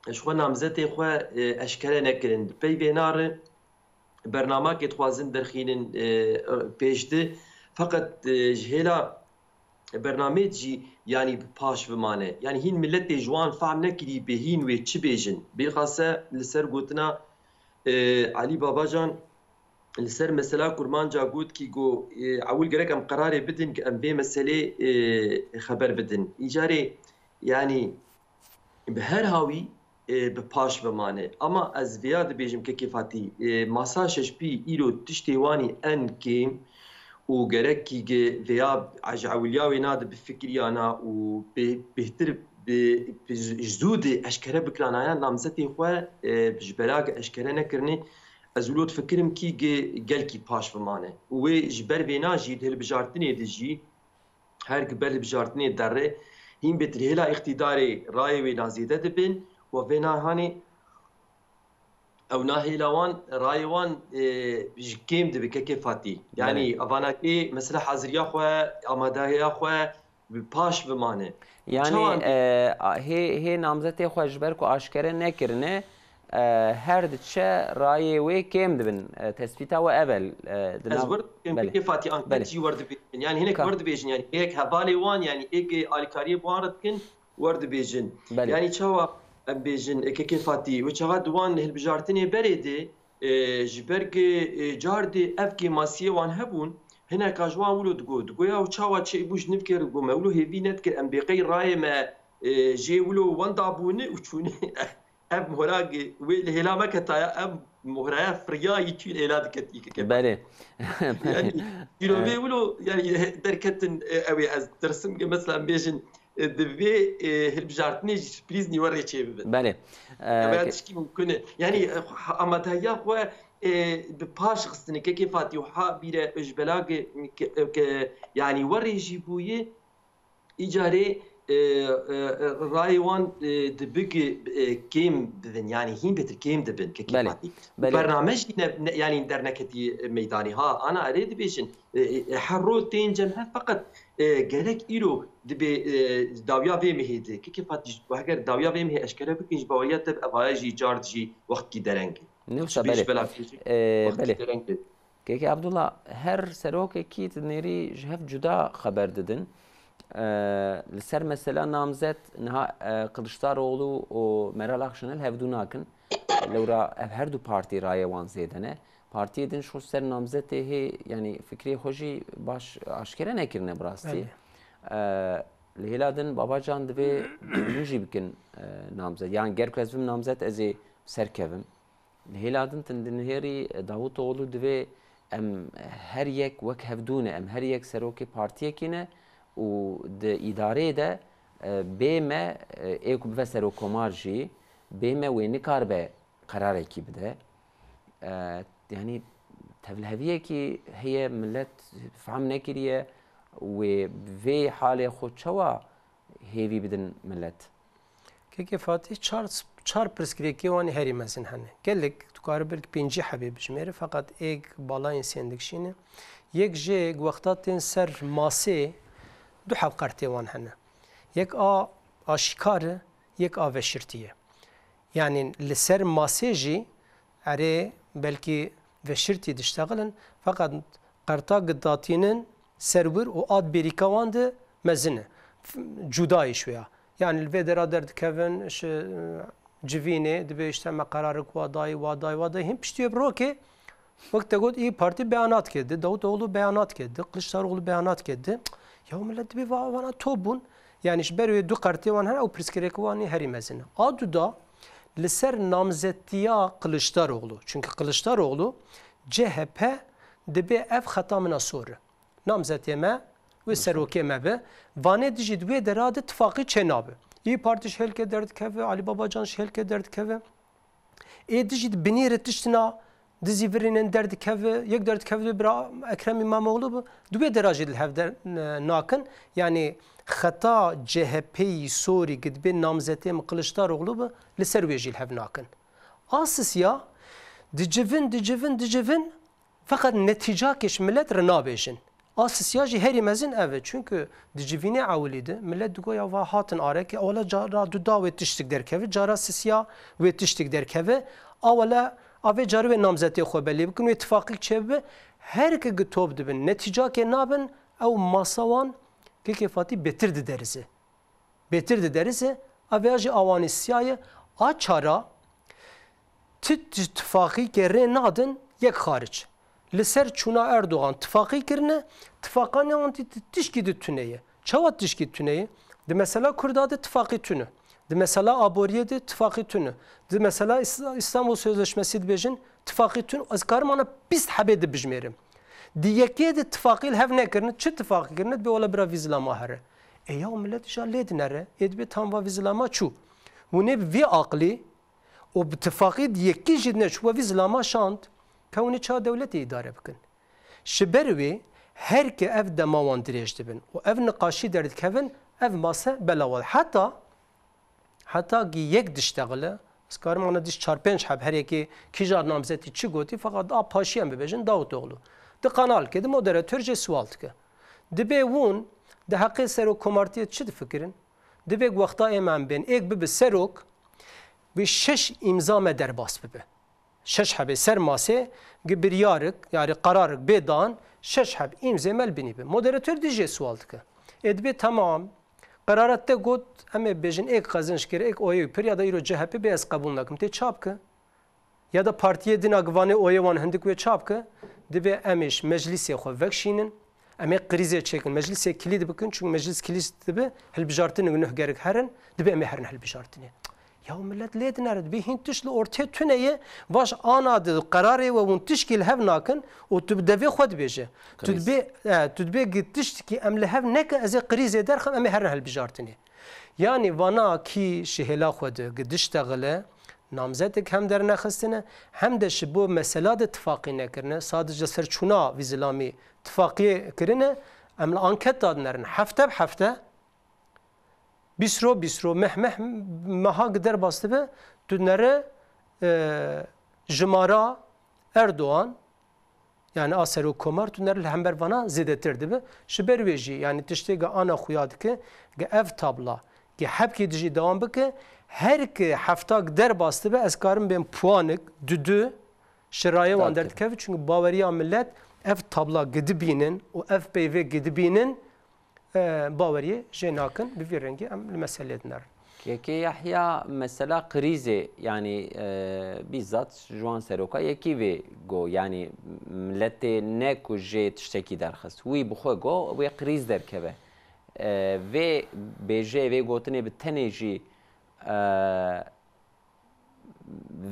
ji xwe namzetê xwe, e, eşkere nekirin. Di pey vêna re bernamakê dixwazin derxînin, e, pêş de. Feqet, e, ji hêla bernamê jî, yanî, bi paş bimane. Yanî hîn miletê ji wan fehm nekirî bê hîn wê çi bêjin. Bilxase li ser gotina, e, Elî Babacan, li ser mesela Kurmanca got kî got, e, ewil gerek em qerarê bidin ki em vê meselê, e, xeber bidin. Îcarê, yanî bi her hawî, e, bi paş bimane. Ama ez vêya dibêjim Kekê Fatî, e, masa şeşpî îro tiştê wanî en kêm û gerek kî gi vêya ji ewiliya wê nade bifikiriyana û bê-, bêhtir bi, bi, ji zû de eşkere bikiranayan namzetê xwe, e, ji bela gi eşkere nekirinê, ez wilo difikirim kî gi gelkî paş bimane. Û wê ji ber vêna jî di hilbijartinê de jî, her gi ber hilbijartinê derre, hîn bêtir hêla îqtîdarê rayê wê na zêde dibin û vê na hanê ew na hêla wan, rayê wan, e, ji kêm dibe Kekê Fatî. Yanî Belê. Evanakê mesela haziriya xwe, amadehiya xwe, bi paş bimane. Yanî, Çawan e, a, hê, hê namzetê xwe ji ber ku aşkere nekirine, e, her diçe rayê wê kêm dibin. E, tespîta we ev e, e, di Ez nav wir dibêjim, Belê. Kekê Fatî, anket Belê. Jî wir dibêjin. Yanî hinek Ka- wir dibêjin. Yanî êk hevalê wan, yanî êk alîkariyê bi wan re dikin, wir dibêjin. Belê. Yanî çawa em bêjin, e, Kekê Fatî, wê çaxa di wan hilbijartinê berê de, e, ji ber ku, e, car dê ev kêmasiyê wan hebûn, hineka ji wan wilo digot. Digot ya û çawa çêbû ji nivkê re digot me wilo hêvî nedikir em bê qey rayê me, e, jê wilo wenda bûne û çûne. Ev mohra gi-, wê li hêla me ketaya, ev mohraya firiyayî çûn hêla diketî Kekê Fatî. Belê. Yanî, îro vê wilo, yanî, derketin, e, ew ê ez tirsim ki, mesela, em bêjin, e, di vê, e, hilbijartinê jî sürprîz nî werê çê bibin. Belê. E, Ev ya ke- tişkî mumkin e. Yanî, e, ha-, amadehiya xwe, e, bi paş xistine, Kekê Fatî û ha bîre ji bela ki, ke, ke, yanî, werê jî bûye, Îcarê, e, e, e, rayê wan, e, dibe ki, e, kêm dibin, yanî hîn bêtir kêm dibin, Kekê Belê, Fatî. Belê. Bername jî ne, ne, yanî derneketî meydanê. Ha, ana erê dibêjin, e, e, her roj tên cem hev, feqet, e, gerek îro dibe, e, dawiya vê mehê de. Kekê Fatî, heger dawiya vê mehê eşkere bikin, ji baweriya te bi evaya jî car jî wextkî dereng e. Ne wisa, Ji bê belê. Ji bela fîzîk E, wextkî belê. dereng e. Kekê Abdullah, her serokekî dinêrî ji hev cuda xeber didin. E, li ser mesela namzet niha, e, Kılıçdaroğlu û Meral Akşener hevdû nakin. Lewra ev her du partî rayê wan zêde ne. Partiyê din ji xwe ser namzetê hê, yanî fikrê xwe jî baş aşkere nekirine bi rastî. Belê. E, Li hêla din Babacan divê hûn jî bikin, e, namzet. Yan ger ku ez bim namzet, ez ê serkevim. Li hêla din tu dinihêrî, e, Davutoglu divê em her yek wek hevdû ne, em her yek serokê partiyekî ne û di îdareyê de, e, bê me, e, ê ku bive serokkomar jî, bê me wê nikaribe qerarekî bide. E, yanî tevliheviyekî heye, millet fehm nekiriye, wê vê halê xwe çawa hêvî bidin millet? Kekê Fatîh, çar, çar pirsgirêkê wan ê herî mezin hene. Gelek dikare belkî pêncî hebê bijmêre, feqet êk balayên sêndik şîne. Yek jê wexta tên ser masê du heb qertê wan hene. Yek a aşîkar e, yek a veşirtî ye. Yanî li ser masê jî erê belkî veşirtî diştexilin, feqet qerta gidatînin ser wir û ad bêrîka wan de mezin e. F-, cuda yî şuya. Yanî li vê dera derdikevin, ji, e, civînê dibê işte me qerarik wa dayî, wa dayî, wa dayî. Hîn piştî wê bi rokê, wek te got, İYİ Parti beyanat kedi, Davutoğlu beyanat kedi, Kılıçdaroğlu beyanat kedi. Ya millet dibê va-, vana top bûn. Yanî ji ber wê du qertê wan hene, ew pirsgirêk wan ê herî mezin e. A duda, li ser namzetiya Kılıçdaroğlu. Çunke Kılıçdaroğlu, C H P dibê ev xeta min a sor e. Namzetê me, wê serokê me be. Vanê dijî di wê dera de tifaqî çênabe. İYİ Parti ji hêlkê derdikeve, Ali Babacan ji hêlkê derdikeve. Ê dijî di binî re tiştina dizî virînin derdikeve, yek derdikeve bira Ekrem İmamoğlu bi, di wê dera jî li hev der, e, nakin. Yanî xeta C H P'yî sorî gi dibê namzetê min Kılıçdaroğlu bi, li ser wê jî li hev nakin. A sisiya dicivin, dicivin, dicivin, feqet netîcakê ji milet re nabêjin. A sisiya jî herî mezin ev e. Çunku di civînê ewilî de milet digo ya va hatin arekê, a wele cara duda wê tiştik derkeve, cara sisiya wê tiştik derkeve, a wele a vê carê wê namzetê xwe belê bikin, wê tifaqîk çêbibe. Her ki gi top dibin, netîcakê nabin, ew masa wan kekê Fatî bêtir diderize. Bêtir diderize, a vêya jî awanî siya ye. A çara ti, ti tifaqîkê rê nadin yek xaric. Li ser çûna Erdogan tifaqî kirine, tifaqanê wan ti, ti, tişkî di tune ye. Çawa tişkî tune ye? Di mesela Kurda de tifaqî tune. Di mesela aboriyê de tifaqî tune. Di mesela İs-, İstanbul Sözleşmesi dibêjin tifaqî tune. Ez karim ana bîst hebê dibijmêrim. Di yekê de tifaqî li hev nekirine, çi tifaqî kirine? Dibê wela bira vî zilama here. E ya millet îja lê dinere, ê dibê tam va vî zilama çû. Hûn ê bi vî aqlî û bi tifaqî di yekî jî neçû we vî zilama şand, ke hûn ê çawa dewletê îdare bikin? Ji ber wê her ke ev dema wan dirêj dibin û ev niqaşî derdikevin, ev mase bela we. Heta Heta ki yek diştexile, ez karim ana dîş çar pênc heb, her yekê kîja namzetî çi gotî, feqet a paşiyan bibêjin Davutoglu. Di kanalkê de moderator jê sual dike. Dibê hûn di heqê serokkomartiyê çi difikirin? Dibê wexta ê me em bên, êk bibe serok, wê şeş îmza me derbas bibe. Şeş hebê ser masê gi biryarik, yarî qerarik bê dan, şeş heb îmzê me li binî be. Moderator dî jê sual dike. Ê dibê temam, qerara te got, em ê bêjin êk qezinc kir, êk oyê wî pir ya da îro C H P bê ez qebûl nakim. Tê ça bike? Ya da partiyê dina gi vanê oyê wan hindik wê ça bike? Dibê em ê ji meclîsê xwe vekşînin. Em ê krîzê çêkin, meclîsê kilît bikin, çunku meclîs kilît dibe, hilbijartinê nuh gerek herin, dibe em ê herin hilbijartinê. Ya millet lê dinere, dibê hîn tişt li ortê tune ye, vaş ana di qerarê we hûn tişkî li hev nakin û tu bi devê xwe dibêje. Tu Krîz. dibê, e, tu dibê gi tiştkî em li hev nekin, ez ê krîzê derxim, em ê herin hilbijartinê. Yanî vana kî ji hêla xwe de gi diştexile, namzetek hem dernexistine, hem de ji bo mesela de tifaqî nekirine, sadece ser çûna vî zilamî tifaqiyê kirine, em li anket da dinerin. Hefte bi hefte, bîst ro bîst ro, meh meh meha gi derbas dibe, tu dinere, e, jimara Erdogan, yani a serokkomar, tu dinere li hember vana zêdetir dibe. Ji ber wê jî, yani tiştê gi ana xuya dike, gi ev tabla, gi hepkî dijî dewam bike, her ki hefta gi derbas dibe, ez karim bên puanik, dudu, ji rayê wan Derdikeve. derdikeve, çünkü baweriya millet ev tabla gidi bînin û ev peyvê gidi bînin, e, baweriyê jê nakin, bi vî rengî em li meselê dinerin. Kekê Yahya, mesela krîzê, yanî, e, bîzat ji wan seroka yekî vê go, yanî miletê ne ku jê tiştekî derxist. Wî bi xwe go, wê krîz derkeve. e, vê bêjê, vê gotinê bi tenê jî, e,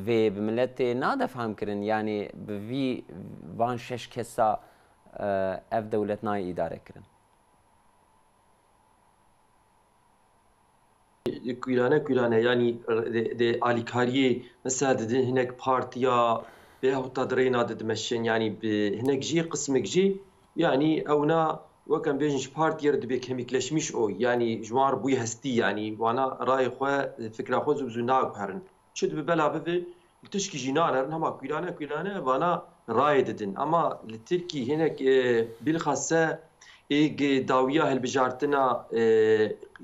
vê bi miletê nade fehmkirin, yanî bi vî van şeş kesa, e, ev dewlet nayê îdare kirin. Kûrane kûrane, yanî de, de alîkariyê, mesela didin hinek partiya vêya hota di rêna de dimeşin, yanî bi hinek jî, qismek jî, yanî ewna wek em bêjin ji partiyê re dibê kemîkleşmiş o, yanî ji wan re bûye hestî, yanî wana rayê xwe, fikra xwe zû bi zû naguherin. Çi dibe bela bibe, li tişkî jî nanerin, hema kûrane kûrane vana rayê didin. Ama li Tirkî hinek, e, bilxase ê gi dawiya hilbijartina, e,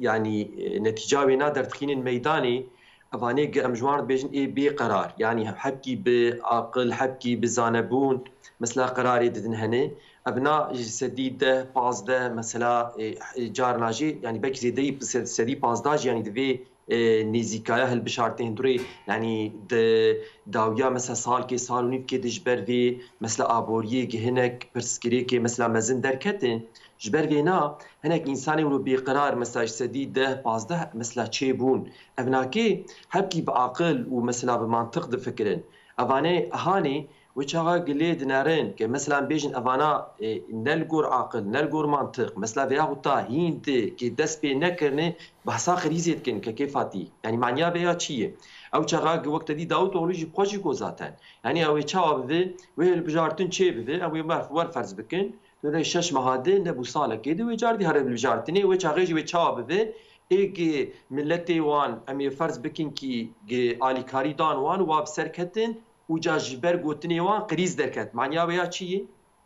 yanî, e, netîca wêna derdixînin meydanê, evanê gi em ji wan re dibêjin ê bê qerar. Yanî hepkî bi aqil, hepkî bi zanebûn, mesela qerarê didin hene. Evna ji sedî deh, pazdeh, mesela, e, e, carna jî, yanî belkî zêdeyî se-, sedî pazdeh jî, yanî di vê, e, nêzîkaya hilbijartinê hundirê, yanî di dawiya mesela salkê, sal û nîvkê de ji ber vê mesela aboriyê gi hinek pirsgirêkê mesela mezin derketin. Ji ber vêna hinek însanê wilo bêqerar mesela ji sedî deh, pazdeh mesela çêbûn. Evnakê hepkî bi aqil û mesela bi mantiq difikirin. Evanê hanê wê çaxa gilê dinerin ke mesela em bêjin evana, e, ne li gor aqil, ne li gor mantiq, mesela vêya xuta hîn di ke dest pê nekirine, behsa krîzê dikin ke kê fatî. Yanî manya vêya çi ye? Ew çaxa gi wek te dî Davutoğlu jî bi xwe jî got zaten. Yanî ew ê çawa bibe, wê hilbijartin çê bibe, ew ê merf wer ferz bikin. Di rê şeş meha de ne bû salekê de wê car dî here hilbijartinê, wê çaxê jî wê çawa bibe, ê gi miletê wan em ê ferz bikin kî gi alîkarî dan wan wa bi ser ketin, û ca ji ber gotinê wan krîz derket. Manya wê ya çi ye?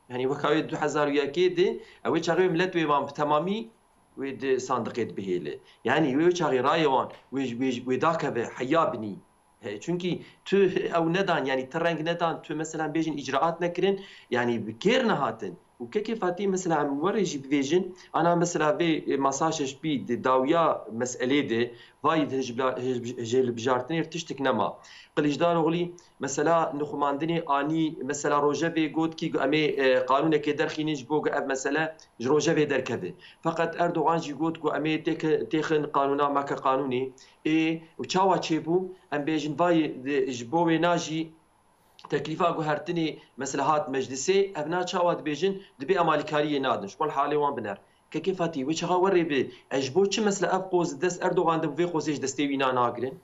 Yanî weka wê du hezar û yekê de, ew ê çaxê wê milet wê wan bi temamî wê di sandiqê dibihêle. Yanî wê, wê çaxê rayê wan wê, wê, wê dakeve heya binî. He, çunkî tu ew nedan, yanî ti reng nedan, tu mesela bêjin îcraat nekirin, yanî bi kêr nehatin. Û kekê Fatî mesela em werê jî bivêjin, ana mesela vê, e, masa şeşbî di dawiya meselê de, vay di hijbla-, hij-, hilbijartinê tiştik nema. Qiliçdaroglî mesela nixumandinê anî, mesela rojevê got kî em ê, e, qanûnekê derxînin ji bo ku ev mesele ji rojevê derkeve. Feqet Erdogan jî got ku em ê têke-, têxin qanûna, make qanûnê. Ê, û çawa çêbû? Em bêjin vay, e, ji bo wêna jî teklîfa guhertinê mesela hat meclisê, ev na çawa dibêjin, dibê em alîkariyê nadin. Ji xwe li halê wan biner. Kekê Fatî, wê çaxa werê bi, e, ji bo çi mesela ev qoz di dest Erdogan de bi vê qozê ji destê wî na nagirin?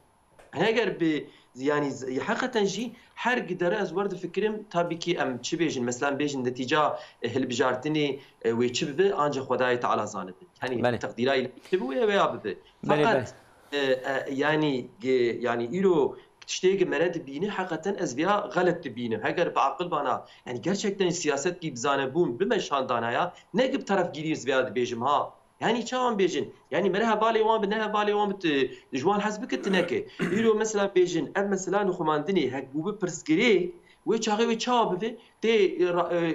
Heger bi, yanî z-, heqeten jî her gidere ez wer difikirim, tabî kî em çi bêjin, mesela em bêjin netîca, e, hilbijartinê, e, wê çi bibe, ancî Xwedayê Teala zanibe. Yanî Belê. teqdîra îlahî çi bibe, wê ya bibe. Belê, Feqet, belê. e, e, yanî, ge-, yanî îro tiştê ki mere dibîne, heqeten ez vêya xelet dibînim. Heger bi aqil bana, yanî gerçekten siyaset ki bi zanebûn, bi meşandanaya, ne ki bi terefgirî ez vêya dibêjim ha. Yanî çawan bêjin? Yanî mere hevalê wan bi, ne hevalê wan bi, tu ji wan hez bike, tu neke. Îro mesela bêjin, ev mesela nixumandinê hek bû bi pirsgirêk, wê çaxê wê çawa bibe? Tê, e, ra-, e,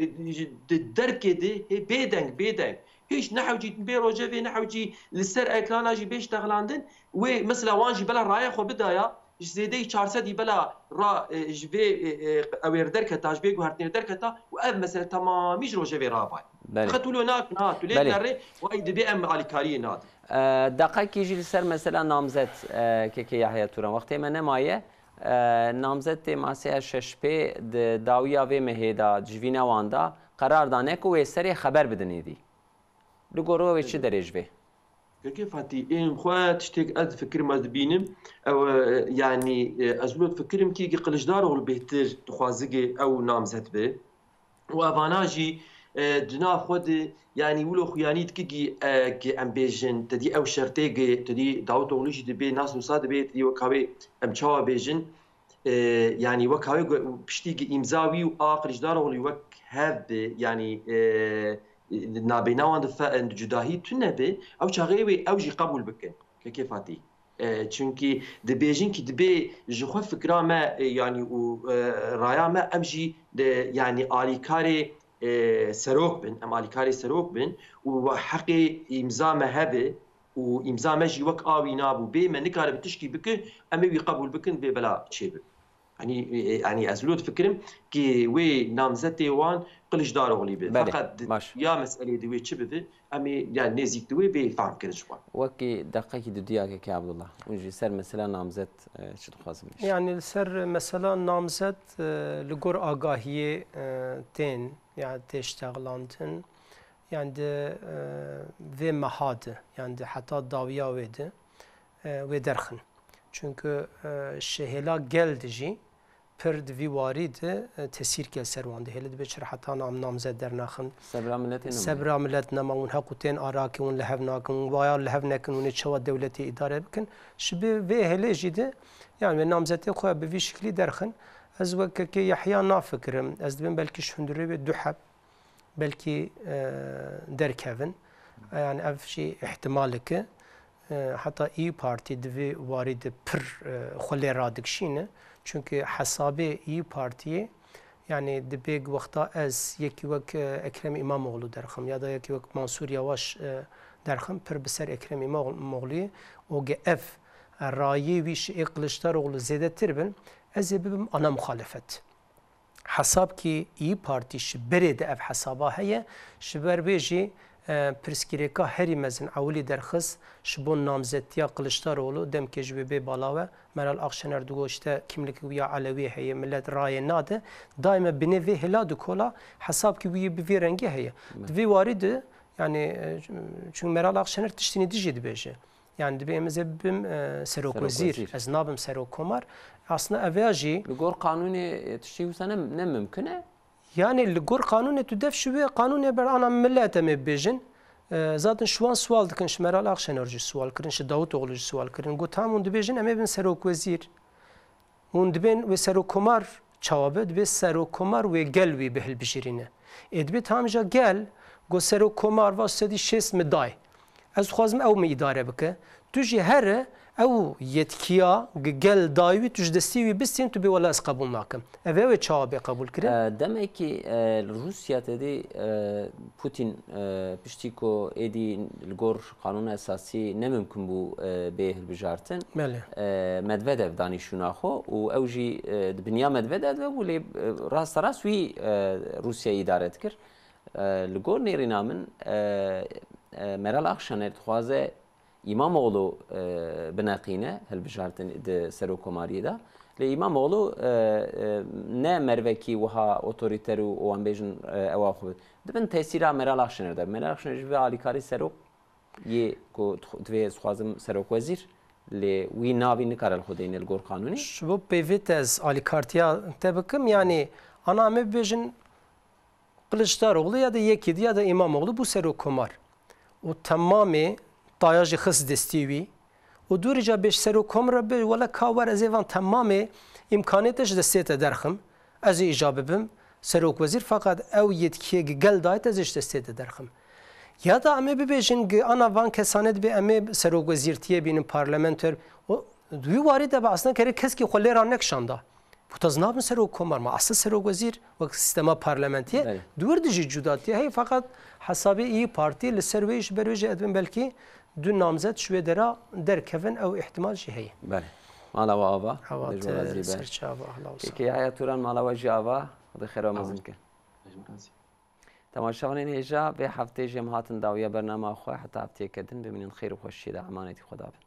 di derkê de hê bêdeng, bêdeng. Hîç ne hewcî bê rojevê, ne hewcî li ser ekrana jî bê ştexlandin. Wê mesela wan jî bela raya xwe bidaya, ji zêdeyî çar sedî bela ra, e, ji vê, e, e, ew ê derketa, ji vê guhertinê derketa û ev mesele temamî ji rojevê rabay. Belê. Feqet wilo nakin, ha, tu lê Belê. dinerê, wayî dibê em alîkariyê nadin. E, deqekî jî li ser mesela namzet, e, K K Yahya Turan. Wextê me nemaye, e, namzetê Masaya Şeşpê di dawiya vê mehê de, civîna wan de, qerar dane ku wê serê xeber bidin êdî. Li gor we wê çi derê ji vê? Kekê Fatî, ên xwe tiştek ez difikirim, ez dibînim. Ew, e, yanî, e, ez wilo difikirim kî Kiliçdaroglu bêhtir dixwazige ew namzet be. Û evana jî, e, di nav xwe de, yanî wilo xuyanî dike kî, e, ki em bêjin, te dî ew şertê ki, te dî Davutoğlu jî dibe, nas nûsa dibe, te dî weka wê em çawa bêjin, e, yanî weka wê gu-, piştî ki îmza wî û a Kiliçdaroglu wek hev bi, yanî, e, nabêna wan di fe-, di cudahî tune be, ew çaxê wê ew jî qebûl bikin. Kekê Fatî. E, çunkî dibêjin kî dibê ji xwe fikra me, e, yanî û, e, raya me em jî de, yanî alîkarê, e, serok bin, em alîkarê serok bin û heqê îmza me hebe û îmza me jî wek a wî nabû bê, me nikare bi tişkî bike, em ê wî qebûl bikin, vê bela çêbibe. Yanî, e, yanî ez lo difikirim ki wê namzetê wan Kiliçdaroglî be. Belê, Feqet di-, baş. Ya meselê di wê çi bibe, em ê, yani nêzîk di wê bê fehm kirin ji wan. Wekî deqekî duduya kekê Abdullah. Hûn jî ser mesela namzet, e, çi dixwazin bêjin? Yani li ser mesela namzet, e, li gor agahiyê, e, tên, ya tê ştexlandin, yani di, e, vê meha de, yani di heta dawiya wê de, e, wê derxin. Çünkü, e, şehêla gel de jî pir di vî warî de, e, tesîrke li ser wan dihêle. Dibê çira heta nam-, namzet dernaxin. Sebra milletê nema. Sebra millet nema, hûn heqû tên arakê, hûn li hev nakin, hûn waya li hev nekin, hûn ê çawa dewletê îdare bikin. Ji bi vê hêlê jî de, yani wê namzetê xwe bi vî şiklî derxin. Ez wek kekê Yehya nafikirim. Ez dibêm belkî ji hundirê wê du heb belkî, e, derkevin. Yani ev jî ihtimalek e. E, heta İYİ Partî di vî warî de pir, e, xwe lê radikişîne. Çünkü hesabê İYİ Partiyê, yani dibê wexta ez yekî wek, e, Ekrem İmamoğlu derxim ya da yekî wek Mansur Yavaş, e, derxim, pir bi ser Ekrem İmamoğlu'yê û ge ev rayê wî ji ê Kılıçdaroğlu zêdetir bin, ez ê bibim ana muxalefet. Hesab ki İYİ Partî ji berê de ev hesaba heye, ji ber vê jî, e, pirsgirêka herî mezin ewilî derxist ji bo namzetiya Kiliçdaroğlu, demkê ji wê bê bala we, Meral Akşener digot, işte, kimlik wî ya Elewî heye, millet rayê nade. Daîme binê vê hêla dikola, hesab ki wî bi vê rengî heye. Di vê warî de, yani, e, çünkü Meral Akşener tiştînî dijî dibêje. Yani dibê em ez ê bibim, e, serok wezîr. Serok wezîr. Ez nabim serok komar. Aslında ev ya jî Li gor qanûnê, e, tiştî wisa ne, ne mimkun e? Yani li gor qanûnê tu def ji wê qanûnê ber ana millet em ê bibêjin. E, zaten şu an sual dikin, ji Meral Akşener jî sual kirin, ji Davutoğlu jî sual kirin. Got, tam hûn dibêjin em ê bin serok wezîr. Hûn dibên wê serokkomar çawa be? Dibê serokkomar wê gel wî bi hilbijêrîne. Ê dibê tam ja gel, go serokkomar va sedî şêst min day. Ez dixwazim ew min îdare bike. Tu jî here ew yetkiya gi gel dayî wî, tu ji destî wî bistîn, tu bê wela ez qebûl nakim. Ev e wê çawa bê qebûl kirin? E, demekî, e, li Rûsya tedî, e, Putin, e, piştî ku êdî li gor qanûna esasî ne mimkun bû, e, bê hilbijartin. Belê. E, Medvedev danî şûna xwe û ew jî, e, di binya Medvedev de bû, lê, e, rasterast wî, e, Rûsyayê îdare dikir. E, li gor nêrîna min, e, e, Meral Akşener dixwaze Îmamoğlu, e, bineqîne hilbijartin di serokkomariyê de. Lê Îmamoğlu, e, e, ne mervekî wiha otorîter û wan bêjin, e, ewa xwe. Di bin tesîra Meral Akşener de. Meral Akşener ji vê alîkarî serok yê ku dixw-, divê ez dixwazim serok wezîr, lê wî navî nikare li xwe deyne li gor qanûnê. Ji bo peyvê te ez alîkartiya te bikim, yanî ana em ê bibêjin Kılıçdaroğlu ya da yekî di ya da Îmamoğlu bû serokkomar. Û temamê taya jî xist destî wî. Û dûrî ca bêj serokkomar re bê, wele ka wer ez ê van temamê îmkanê te ji destê te derxim. Ez ê îca bibim serokwezîr, feqet ew yetkiyê gi gel dayet ez ê ji destê te derxim. Ya da em ê bibêjin gi ana van kesanê dibê em ê serokwezîrtiyê bînin parlamenter. Û di wî warî de be aslında kerê keskî xwe lê ra nekişanda. Got ez nabim serokkomar, ma asıl serokwezîr wek sîstema parlamentiye. Belê. Di wir de jî cudatiye heye, feqet hesabê İYİ Partî li ser wê ji ber wê jî edibin belkî du namzet ji wê dera derkevin, ew îhtimal jî heye. Belê. Mala we ava. Hevat, Dejwa razî be. Serçava, ahla û Peki, sahla. Yahya Turan, mala we jî ava. Xwedê xêra mezin ke. Dejwa razî. Temaşevanên hêja, vê heftê jî em hatin dawiya bernama xwe. Heta hefteyeke din bimînin xêr û xweşiyê de, emanetî Xweda bin.